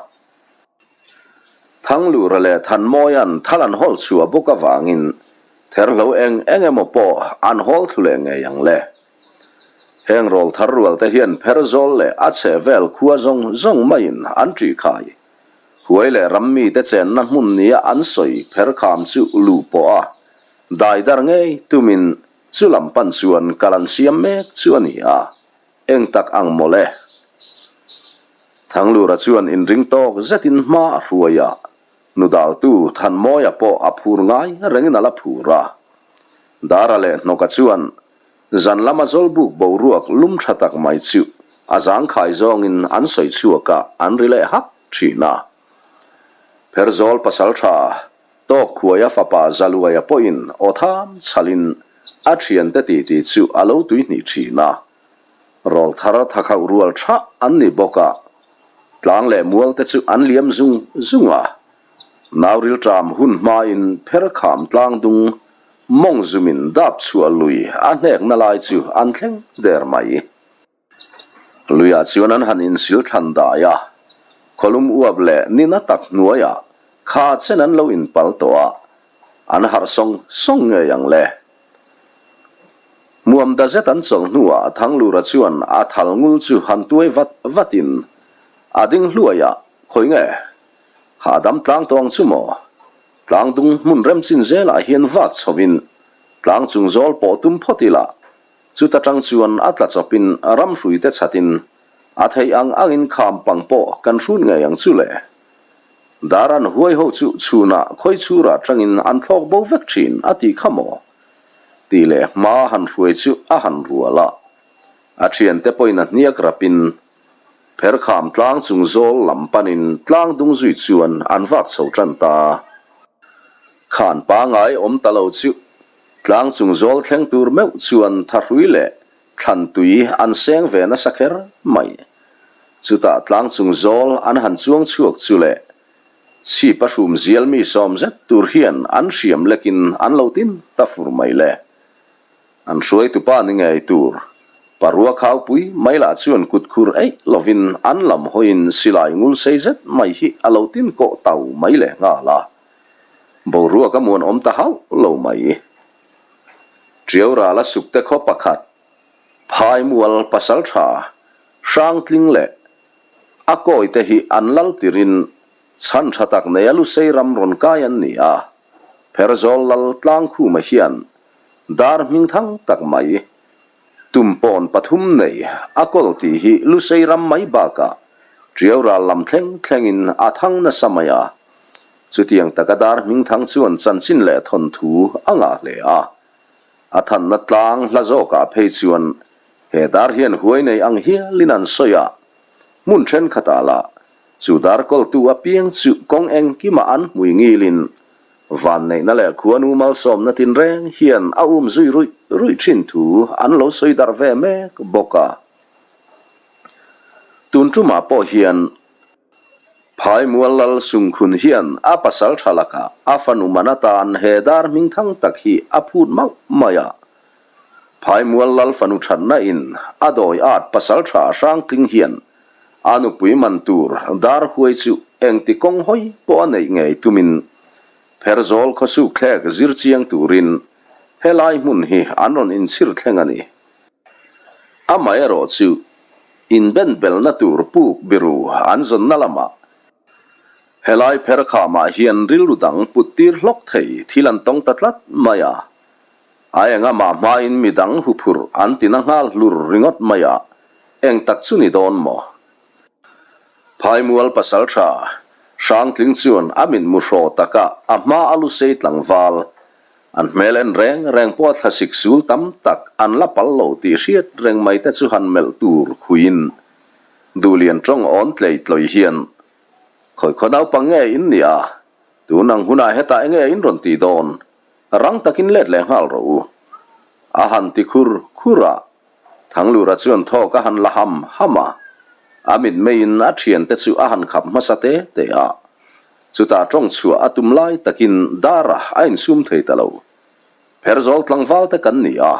Thanglura leh Thanmawia'n thal an hawl chhuah bawk avangin therhlo eng eng emaw pawh an hawl thlu leh ngei ang le. Heng rawl thar rual te hian Pherzawl leh a chhehvel khua zawng zawng maiin an ṭih khai. Huai leh ram mite chenna hmun nia an sawi pherkham chu luh pawh a daidar ngei tumin chu lam pan chuan kal an siam mek chu a ni a. Eng tak ang mawle? Thanglura chuan inring tawk zetin hma a hruai a, nudaltu Thanmawia pawh a phur ngai rengin a la phur a. Dara leh Hnawka chuan zan lama zawlbuk boruak lum tha tak mai chu a zangkhai zawngin an sawi chhuak a, an ri leh hak thin a. Pherzawl pasaltha Tawk Khuaia fapa Zaluaia pawhin aw tham chhalin a thiante titi chu a lo tuihnih thin a. Rawl thar thakhauh rual tha an ni bawk a, tlang leh mual te chu an liam zung zung a. Nauril ṭam hun hmain pherkham tlang dung mawng zumin dap chhuah lui a hnekna lai chu an thleng der mai. Luiah chuan an han insil thlan dai a, khawlum uap leh ni na tak hnuaiah kha chen an lo inpal tawh a, an harh sawng sawng ngei ang le. Hmuam da zet an chawlh hnuah Thanglura chuan a thal ngul chu han tuai vat vatin a ding hluai a, Khawi nge? Hahdam tlang tawh ang chu maw? Tlang dung hmun remchin zelah hian vak chhovin tlang chung zawl pawh tum phawt ila, chuta tang chuan a tla chawpin ram hruite chhatin a theih ang angin kham pang pawh kan hrut ngei ang chu le. Daran huai ho chu chhunah khawichhurah tangin an thlawk bo vek thin a tih kha maw? Tih leh hma han hruai chu a han rual a, a thiante pawhin a hniak rapin pherkham tlang chung zawl lam panin tlang dung zui chuan an vak chho tan ta. Khan pangai awm ta lo chu tlang chung zawl thleng tur meuh chuan thahrui leh thlan tui an seng ve nasa kher mai. Chutah tlang chung zawl an han chuang chhuak chu leh Chhip a hrum zial mi sawm zet tur hian an hriam lekin an lo tin ta fur mai le. An hruaitupa ni ngei tur. Parua khaupui mai lah chuan kut khur eih lovin an lam hawiin silai ngul sei zet mai hi a lo tin kawh tau mai leh nghal a. Boruak a muanawm ta hauh lo mai. Tiau rala sukte khaw pakhat, Phaimual pasaltha Hrangtling leh a kawite hi an lal tirin chhan tha tak neia Lusei ram rawn kai an ni a. Pherzawl lal Tlangkhuma hian dar hmingthang tak mai Tumpawn pathum nei a kawl tih hi Lusei ram mai bakah Tiau ral lam thleng thlengin a thang nasa mai a. Chutiang taka dar hmingthang chuan chanchin leh thawnthu a ngah hle a. A thanna tlang hla zawkah phei chuan he dar hian huai nei ang hialin an sawi a. Hmun thenkhatah lah chu dar kawltu apiang chu kawng engkimah an hmui ngilin Vanneihna leh khuanu malsawmna tinreng hian a um zui ruih ruih thin thu an lo sawi darh ve mek bawk a. Tun tumah pawh hian Phaimual Lal Sungkhun hian a pasal tha lakah a fanu man atan he dar hmingthang tak hi a phut mauh mai a. Phaimual Lal fanu thatna in a dawi at pasal tha Hrangtling hian a nupui man tur dar huai chu engti kawng hawi pawh a neih ngei tumin Pherzawl khawsuk thlek zir chiang turin helai hmun hi an rawn inchhir thleng a ni. Amaherawh chu inbenbelna tur puk biru an zawnna lamah helai pherkhamah hian rilru dang put tir hlawk thei thil an tawng ta tlat mai a. A enga mah hmain midang huphurh an ti na nghal hlur ringawt mai a, eng tak chu ni dawn maw? Phaimual pasaltha Hrangtling chuan a mitmu hraw taka a hma a lusei tlangval, an hmel en reng reng pawh a thlasik sul tam tak an la pal lo tih hriat reng mai te chu han melh tur khuiin Duhlian tawng awn tlei tlawih hian, Khawi khaw naupang nge in nih a? Tun ang hunah hetah enge in rawn tih dawn? Rang takin let leh nghal rawh u. A han ti khur khur a, Thanglura chuan thawk a han la ham ham a, a mitmeiin a thiante chu a han khap hmasa te te a. Chutah tawng chhuah a tum lai takin Dara a insum thei ta lo. Pherzawl tlangval te kan ni a,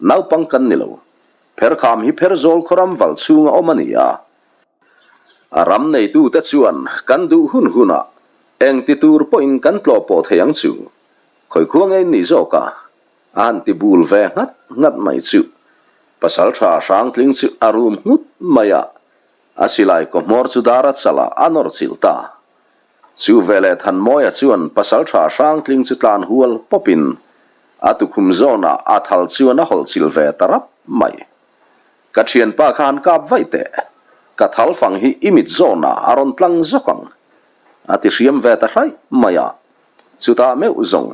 naupang kan ni lo. Pherkham hi Pherzawl khawram val chhunga awm a ni a. A ram neitute chuan kan duh hun hunah eng ti tur pawhin kan tlawh pawh thei ang chu. Khawi khua ngei nih zawk a, a han ti bul ve nghat nghat mai chu. Pasaltha Hrangtling chu a rum nghut mai a, a silai kawhmawr chu dar a chalh a, a nawr chilh ta. Chu veleh Thanmawia chuan Pasaltha Hrangtling chu tlan hual pawpin a tukhum zawnah a thal chuan a hawlh chilh ve ta rap mai. Ka thianpa kha han kap vaih teh, ka thal fang hi i mit zawnah a rawn tlang zawk ang, a ti hriam ve ta hraih mai a. Chutah meuh zawng,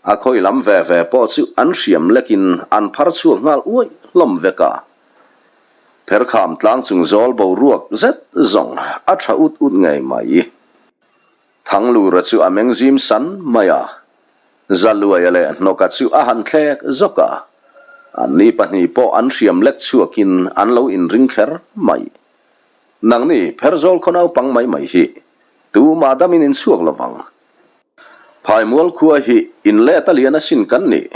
a khawi lam ve ve pawh chu an hriam lekin an phar chhuak nghal uaih hlawm vek a. Pherkham tlang chung zawl boruak zet zawng a tha ut ut ngei mai. Thanglura chu a meng zim san mai a, Zaluaia leh Hnawka chu a han thlek zawk a, anni pahnih pawh an hriam lek chhuakin an lo inring kher mai. Nangni Pherzawl khaw naupang mai mai hi tumah damin in chhuak lo vang. Phaimual khua hi in let a lian asin kan nih,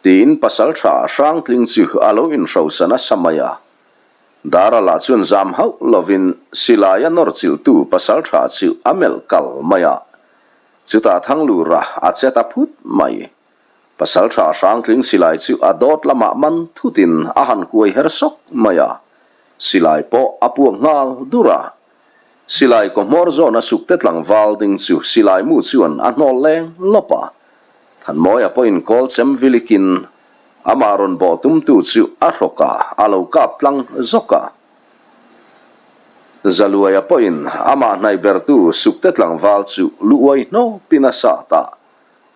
tiin pasaltha Hrangtling chu a lo inhrosa nasa mai a. Dara lah chuan zam hauh lovin silaia nawr chilhtu pasaltha chu a melh kal mai a. Chutah Thanglura a che ta phut mai. Pasaltha Hrangtling silai chu a dawt lamah man thutin a han kuai her sawk mai a, silai pawh a puak nghal dur a. Silai kawhmawr zawn a sukte tlangval ding chu silai mu chuan a hnawl leng lawp a. Thanmawia pawhin kawl chem vilikin amah rawn bawh tumtu chu a hrawk a, a lo kap tlang zawk a. Zaluaia pawhin amah hnaih bertu sukte tlangval chu lu uai hnawpin a sat a,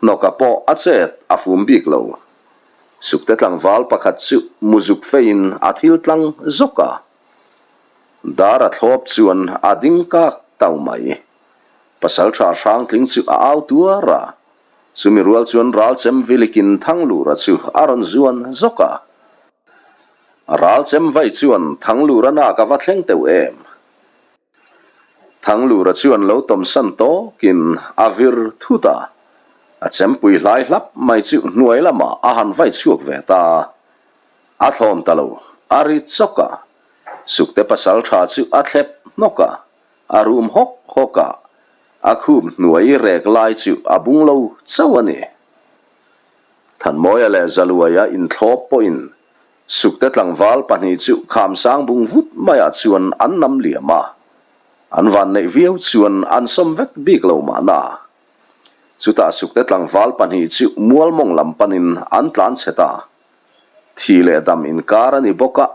hnawka pawh a chet a fum bik lo. Sukte tlangval pakhat chu muzuk feiin a thil tlang zawk a. Dar a thlawp chuan a ding kak tau mai. Pasaltha Hrangtling chu a au tuar a, chumi rual chuan Ralchem vilikin Thanglura chu a rawn zuan zawk a. Ralchem vai chuan Thanglura nak a va thleng teuh em? Thanglura chuan lo tawmsan tawkin a vir thut a, a chempui hlai hlap mai chu hnuai lamah a han vai chhuak ve ta. A thlawn ta lo. a ri chawk a, Sukte pasalṭha chu a thlep hnawk a, a rum hawk hawk a, a khum hnuai rek lai chu a bung lo chauh a ni. Thanmawia leh Zaluaia inthlawp pawhin Sukte tlangval pahnih chu Khamsang bung vut maiah chuan an nam liam a, an vanneih viau chuan an sawm vek bik lo mahna. Chutah Sukte tlangval pahnih chu Mualmawng lam panin an tlan chhe ta. Thi leh dam inkar a ni bawk a,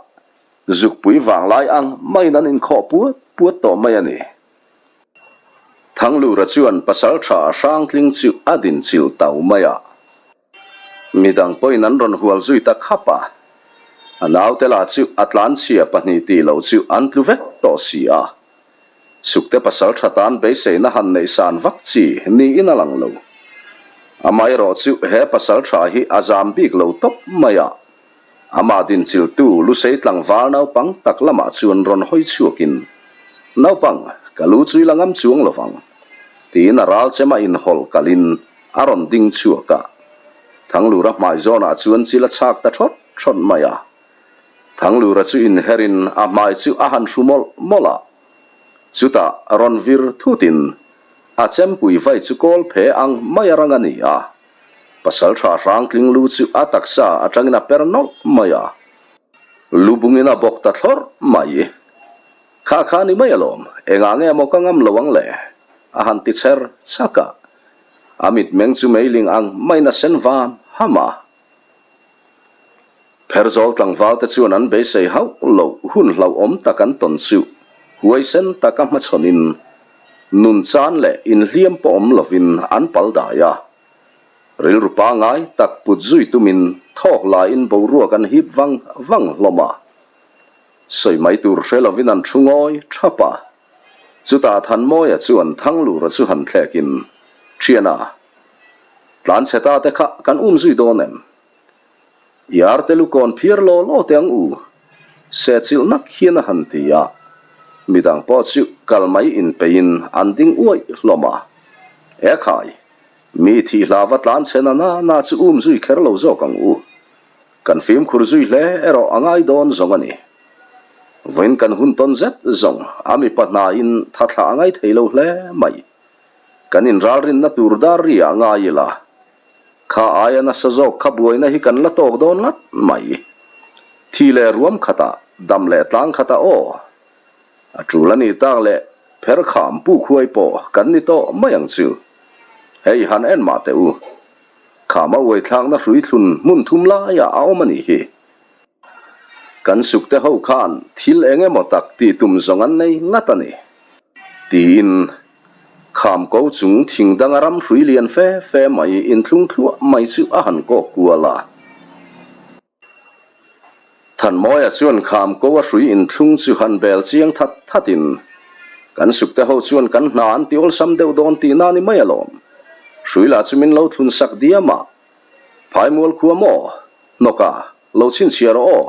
zukpui vanglai ang maiin an inkhawh puat puat tawh mai a ni. Thanglura chuan pasaltha Hrangtling chu a dinchilh tau mai a. Midang pawhin an rawn hual zui ta khap a, a naute lah chu a tlanchhia pahnih tih loh chu an tlu vek tawh si a. Sukte pasaltha tan beiseina han neih san vak chi niin a lang lo. Amaherawh chu he pasaltha hi a zam bik lo tawp mai a, Amah dinchiltu Lusei tlangval naupang tak lamah chuan rawn hawi chhuakin, Naupang, ka lu chu i la ngam chuang lo vang, tiin a ral chema inhawlh kalin a rawn ding chhuak a. Thanglura hmai zawnah chuan chil a chhak ta thawt thawt mai a. Thanglura chu inherin a hmai chu a han hru mawlh mawlh a. Chutah rawn vir thutin a chempui vai chu kawl phe ang mai a rang a ni a. Pasalṭha hrangtling lu chu a taksa aṭangin a per nawlh mai a, lu bungin a bawk ta thlawrh mai. Kha kha ni mai alawm, engah nge maw ka ngam lo ang le? a han ti chher chhak a, a mitmeng chu meiling ang maiin a sen vam ham a. Pherzawl tlangval te chuan an beisei hauh loh hun hlauhawm tak an tawn chu huaisen taka hmachhawnin nun chan leh inhliam pawh awm lovin an pal dai a. Rilru pangngai tak put zui tumin thawk laiin boruak an hip vang vang hlawm a. Sawi mai tur hre lovin an thu ngawi thap a. Chutah Thanmawia chuan Thanglura chu han thlekin, Thiana, tlanchhe ta te kha kan um zui dawn em? I arte lukawn phiar law law teh ang u, sehchilh nak hian a han ti a. Midang pawh chu kal mai inpeihin an ding uaih hlawm a. E khai, mi thih hlava tlan chhe na na na chu um zui kher lo zawk ang u. Kan fimkhur zui hle erawh a ngai dawn zawng a ni. Vawiin kan hun tawn zet zawng a mipa hnain thathla a ngai thei lo hle mai. Kan inralrinna tur dar ri ah ngai ila. Kha aia nasa zawk kha buaina hi kan la tawk dawn ngat mai. Thi leh ruam khatah, dam leh tlang khatah aw. A tul a nih tak leh pher kham pu khuai pawh kan ni tawh mai ang chu. Hei han en mah teh u. Khama uai thlakna hrui thlun hmun thum laiah a awm a nih hi. Kan sukte ho khan thil eng emaw tak tih tum zawng an nei ngat a ni. Tiin Kham ko chung thing danga ram hrui lian fe fe mai inthlung thluah mai chu a han kawk kual a. Thanmawia chuan kham ko a hrui inthlung chu han bel chiang that thatin, Kan sukte ho chuan kan hna an ti awlsam deuh dawn tihna ni mai alawm. Hrui lah chu min lo thlun sak diam a. Phaimual khua maw? Hnawka, lo chhinchhiah rawh aw.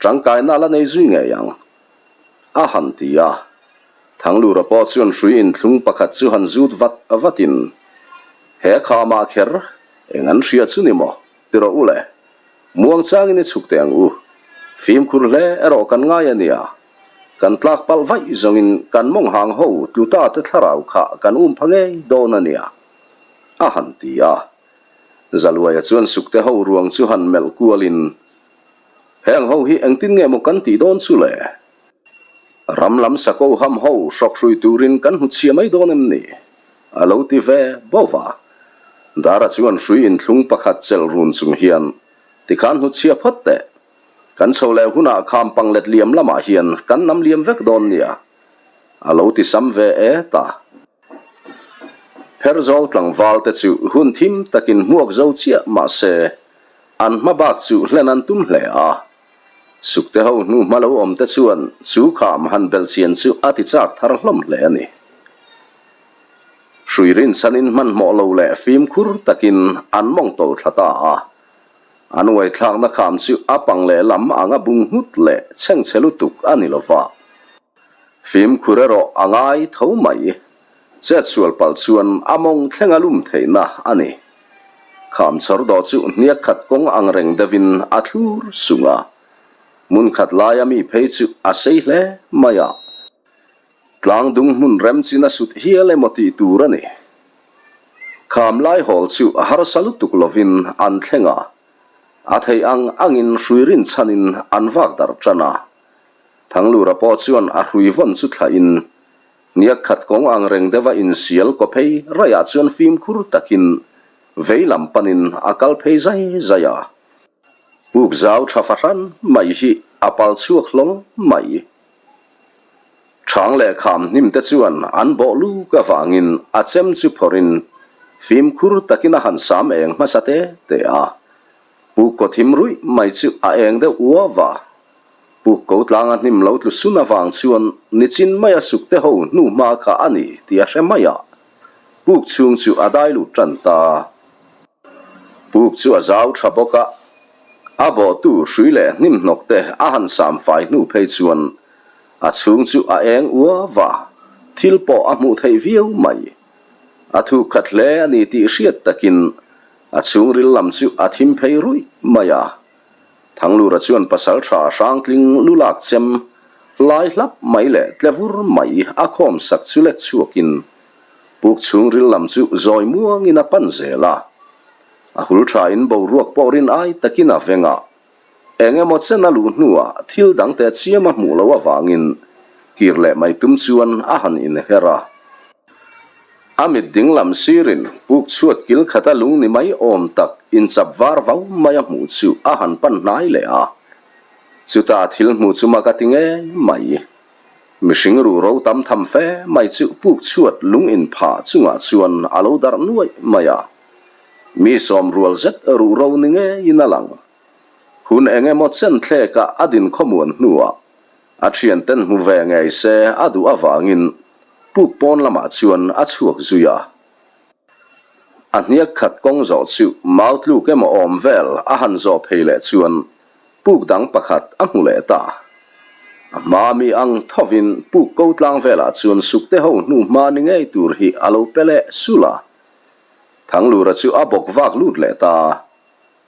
Tangkaina la nei zui ngei ang. A han ti a. Thanglura pawh chuan hrui inthlung pakhat chu han zut vat vatin, He khamah kher eng an hria chu ni maw? Ti rawh u le. Muangchangin i chhuk teh ang u. Fimkhur hle erawh kan ngai a nia. Kan tlak palh vaih zawngin kan mawng hang ho tlu ta te thlarau kha kan um pha ngei dawn a nia, a han ti a. Zaluaia chuan sukte ho ruang chu han melh kualin, Heng ho hi engtin nge maw kan tih dawn chu le? Ram lam sako ham ho hrawk hrui turin kan hmu chhia mai dawn em ni? A lo ti ve bauh a. Dara chuan hrui inthlung pakhat chelh run chung hian, Tikhan hmu chhia phawt teh. Kan chho leh hunah kham pang let liam lamah hian kan nam liam vek dawn nia. A lo ti sam ve et a. Pherzawl tlangval te chu hun thim takin hmuak zo chiah mah se, an hma bak chu hlen an tum hle a. Sukte ho hnu hma lo awm te chuan chu kham han belh chian chu a ti chak thar hlawm hle a ni. Hrui rinchhanin hmanhmawh lo leh fimkhur takin an mawng tawlh thla ta a. An uaithlakna kham chu a pang leh lam anga bung nghut leh chhengchhe lutuk a ni lova. Fimkhur erawh a ngai tho mai. Chetsual palh chuan a mawng thleng a lum theihna a ni. Kham chhawr dawh chu hniak khat kawng ang reng deuhin a thlur sung a. Hmun khat laia mi phei chu a sei hle mai a. Tlang dung hmun rem chin a sut hial emaw tih tur a ni. Kham lai hawl chu a harsa lutuk lovin an thleng a, a theih ang angin hrui rin chhanin an vak darh tan a. Thanglura pawh chuan a hrui vawn chu thlahin hniak khat kawng ang reng deuha insial kaw phei raiah chuan fimkhur takin vei lam panin a kal phei zai zai a. Puk zau tha fahran mai hi a pal chhuak hlawl mai. Chhang leh kham hnim te chuan an bawh luk avangin a chem chu phawrhin fimkhur takin a han sam eng hmasa te te a. Puk kaw thim ruih mai chu a eng deuh uau a. Puk ko tlanga hnim lo tlu sun avang chuan nichin maia suk te ho hnu hma kha a ni tih a hre mai a. Puk chhung chu a dai lut tan ta. Puk chu a zau tha bawk a, a bawhtu hrui leh hnim hnawk te a han sam fai hnu phei chuan a chhung chu a eng uau a, thil pawh a hmuh theih viau mai. A thuk khat hle a ni tih hriat takin a chhungril lam chu a thim phei ruih mai a. Thanglura chuan pasal tha hrangtling lu lak chem lai hlap mai leh tle vur mai a khawm sak chu lek chhuakin Puk chhungril lam chu zawi muangin a pan zel a. A hul thain boruak pawh rin ai takin a veng a. Eng emaw chen a luh hnuah thil dang teh chiam a hmuh loh avangin kir leh mai tum chuan a han inher a. A mit ding lam sirin puk chhuat kil khata lung ni mai awm tak inchap var vau mai a hmuh chu a han pan hnai leh a. Chutah thil hmuh chu mak a ti ngei mai. Mihring ruh ro tam tham fe mai chu puk chhuat lung inphah chungah chuan a lo darh nuaih mai a. Mi sawm rual zet ruh ro ni ngeiin a lang. Hun eng emaw chen thleka a din khawmuan hnuah a thianten hmu ve ngei se a duh avangin puk pawn lamah chuan a chhuak zui a. A hniak khat kawng zawh chu mau tluk emaw awm vel a han zawh phei leh chuan Puk dang pakhat a hmu leh ta. A hma mi ang thovin puk ko tlang velah chuan sukte ho hnu hma ni ngei tur hi a lo pe leh sul a. Thanglura chu a bawk vak lut leh ta.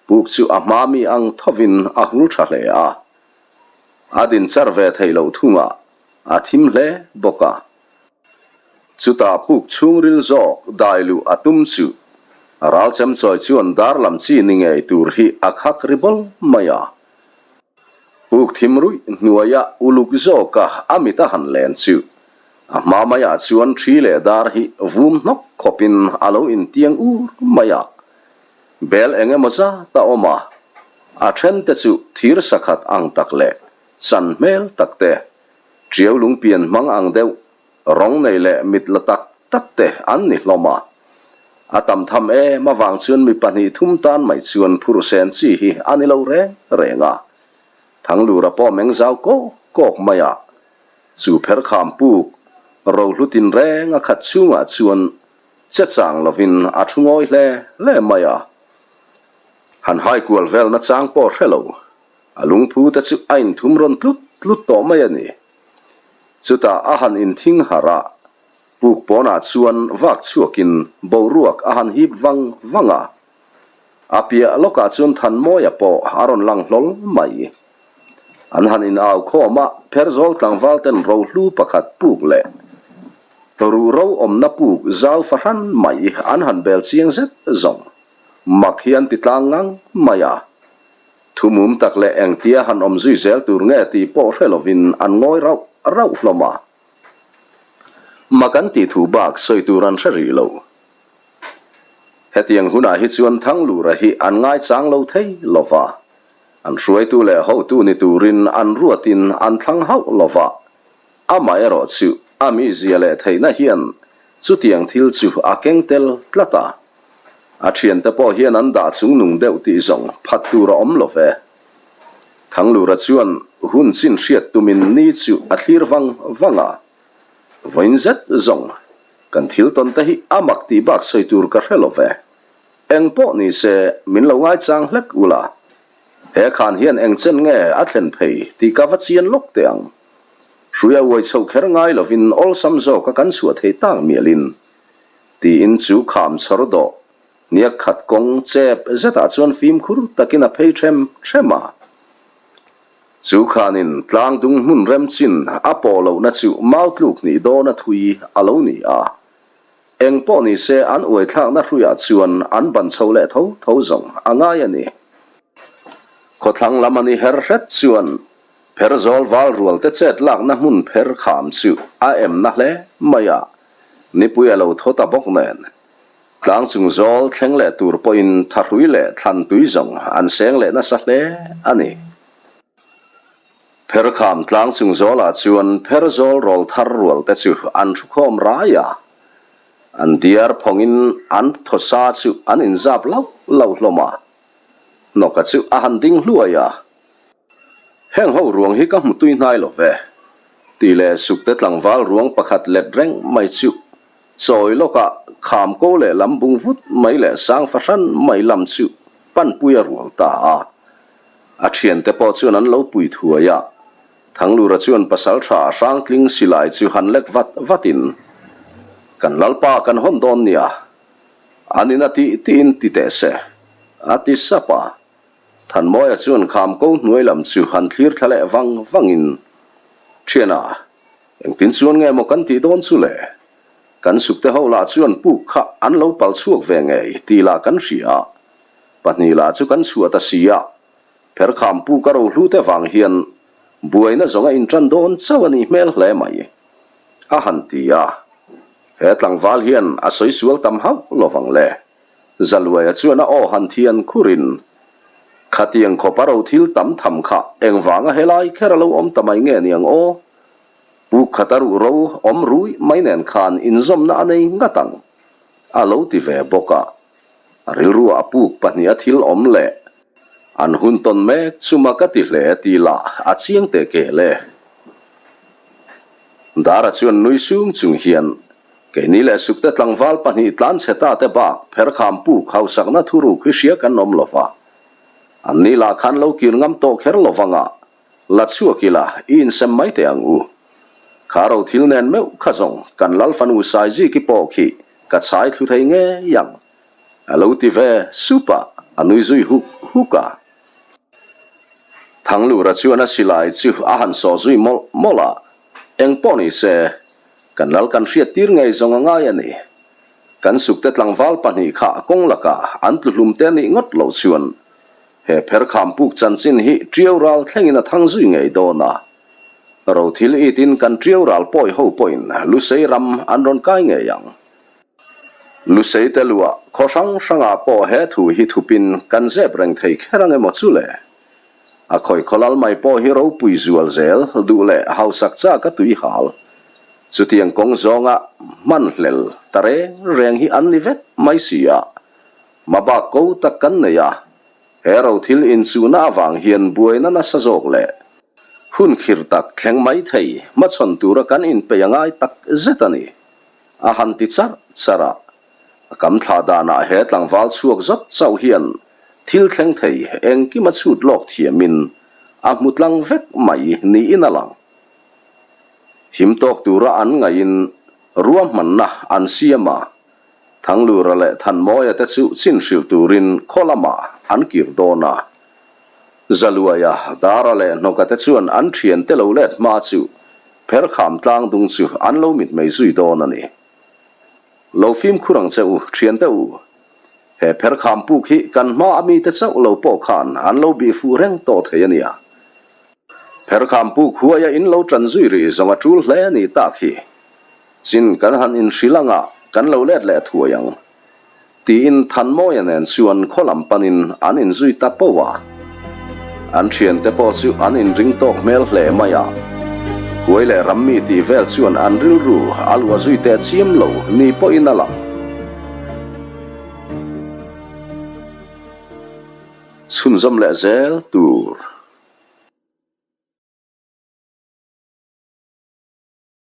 Puk chu a hma mi ang thovin a hul tha hle a. A din char ve theih loh thungah a thim hle bawk a. Chutah puk chhungril zawk dai luh a tum chu a ral chemchawi chuan dar lam chi ni ngei tur hi a khak ri bawl mai a. Puk thim ruih hnuaia uluk zawka a mit a han len chu a hma maiah chuan thi leh dar hi vum hnawk khawpin a lo intiang ur mai a. Bel eng emaw zat a awm a, a thente chu thir sakhat ang tak leh chan hmel tak te Ṭiau lungpian hmang ang deuh, rawng nei leh mit la tak tak te an ni hlawm a. A tam tham em avang chuan mi pahnih thum tan mai chuan phur sen chi hi a ni lo reng reng a. Thanglura pawh meng zau kawk kawk mai a. Chu pherkham puk, rohlu tinreng a khat chhungah chuan che chang lovin a thu ngawi hle hle mai a. Han haikual velna chang pawh hre lo. A lungphu te chu a inthum rawn tlut tlut tawh mai a ni. Chutah a han inthing harh a, puk pawnah chuan vak chhuakin boruak a han hip vang vang a. A piah lawkah chuan Thanmawia pawh a rawn lang hlawl mai. An han inau khawm a, Pherzawl tlangval ten rohlu pakhat puk leh ruh ro awmna puk zau fahran mai an han bel chiang zet zawng mak hi an ti tlang ngang mai a. Thumum tak leh engtia han awm zui zel tur nge tih pawh hre lovin an ngawi rauh rauh hlawm a. Mak an tih thu bak sawi tur an hre rih lo. Hetiang hunah hi chuan Thanglura hi an ngaichang lo thei lo va. An hruaitu leh hotu ni turin an ruatin an thlang hauh lo va. Amaherawh chu a mizia leh theihna hian chutiang thil chu a keng tel tlat a. A thiante pawh hian an dah chungnung deuh tih zawng phat tur a awm lo ve. Thanglura chuan hun chin hriat tumin ni chu a thlir vang vang a. Vawiin zet zawng kan thil tawn te hi a mak tih bak sawi tur ka hre lo ve. Eng pawh ni se min lo ngaichang hlek ula. He khan hian eng chen nge a thlen phei tih ka va chian lawk teh ang. Hruia uai chhoh kher ngai lovin awlsam zawka kan chhuah thei tak mialin Tiin chu kham chhawr dawh hniak khat kawng chep zetah chuan fimkhur takin a phei ṭhem ṭhem a. Chu khanin tlang dung hmun rem chin a pawh lohna chu mau tluk hnih dawna thui a lo ni a. Eng pawh ni se an uaithlakna hruiah chuan an ban chho leh tho tho zawng a ngai a ni. Khawthlang lam a ni her hret chuan Pherzawl val rual te chet lakna hmun pher kham chu a em na hle mai a, nipui a lo thaw ta bawk nen. Tlang chung zawl thleng leh tur pawhin thahrui leh thlan tui zawng an seng leh nasa hle a ni. Pherkham tlang chung zawlah chuan Pherzawl rawl thar rual te chu an thu khawm rai a, an diar phawngin an thawsa chu an inzap lauh lauh hlawm a, Hnawka chu a han ding hluai a. Heng ho ruang hi ka hmu tui hnai lo ve, tih leh sukte tlangval ruang pakhat let reng mai chu chawi lawkah kham ko leh lam bung vut mai leh sang fahran mai lam chu panpui a rual ta a. A thiante pawh chuan an lo pui thuai a, Thanglura chuan pasal tha hrangtling silai chu han lek vat vatin, Kan Lalpa kan hawn dawn nia, an ina tih tiin ti teh se, a ti sap a. Thanmawia chuan kham ko hnuai lam chu han thlir thla leh vang vangin, Thiana, engtin chuan nge maw kan tih dawn chu le? Kan sukte ho lah chuan puk kha an lo pal chhuak ve ngei tih lah kan hria a, pahnih lah chu kan chhuah ta si a, pherkham puk a rohlu te vang hian buaina zawng a intan dawn chauh a nih hmel hle mai, a han ti a. He tlangval hian a sawi sual tam hauh lovang le. Zaluaia chuan a aw han thian khurin, Khatiang khawp a ro thil tam tham kha engvanga helai kher a lo awm ta mai nge niang aw? Pu khat a ruh ro awm rui mai nen khan inzawmna a nei ngat ang, a lo ti ve bawk a. A rilruah a puk pahniha thil awm leh an hun tawn mek chuma ka ti hle tih lah a chiang teh kel e. Dara chuan nui sung chung hian Keini leh sukte tlangval pahnih tlanchhe ta te bak pherkham puk hausakna thuruk hi hria kan awm lo va. Anni lah khan lo kir ngam tawh kher lo vanga la chhuak ila i insem mai teh ang u. Kha ro thil nen meuh kha zawng kan lal fanu Saiziki pawh khi ka chhai thlu thei ngei ang a lo ti ve sup a, a nui zui huk huk a. Thanglura chuan a silai chu a han sawh zui mawlh mawlh a, eng pawh ni se Kan lal kan hriat tir ngei zawng a ngai a ni. Kan sukte tlangval pahnih kha kawng lakah an tlu hlum te nih ngawt loh chuan he pherkham puk chanchin hi ṭiau ral thlengin a thang zui ngei dawn a. Rothil itin kan ṭiau ral pawi ho pawhin Lusei ram an rawn kai ngei ang. Lusei te luah khaw hrang hrangah pawh he thu hi thupin kan zep reng thei kher ang emaw chu le? A khawi khawlal mai pawh hi ropui zual zel duh leh hausak chak a tui hal. Chutiang kawng zawnga hman hlel ta reng reng hi an ni vek mai si a. Mabak ko tak kan nei a, he ro thil inchuhna avang hian buaina nasa zawk leh hun khir tak thleng mai thei hmachhawn tura kan inpeih a ngai tak zet a ni, a han ti charh charh a. A kam thlah danah he tlangval chhuak zawt chauh hian thil thleng thei engkim a chhut lawk thiamin a hmu tlang vek mai niin a lang. Him tawk tura an ngaihin ruahmanna an siam a, Thanglura leh Thanmawia te chu chin hrilh turin khaw lamah an kir dawn a. Zaluaia, Dara leh Hnawka te chuan an thiante lo let hma chu Pherkham tlangdung chu an lo mitmei zui dawn a ni. Lo fimkhur ang che u, thiante u. He pherkham puk hi kan hma a mite chauh lo pawh khan an lo bih fuh reng tawh thei a nia. Pherkham puk huaia in lo tan zui rih zawng a tul hle a nih tak hi. Chin kan han inhrilh anga kan lo let leh thuai ang. Tiin Thanmawia nen chuan khaw lam panin an inzui ta poh a. An thiante pawh chu an inring tawk hmel hle mai a. Huai leh rammi tih vel chuan an rilru a luah zui teh chiam lo ni pawhin a lang. Chhunzawm leh zel tur.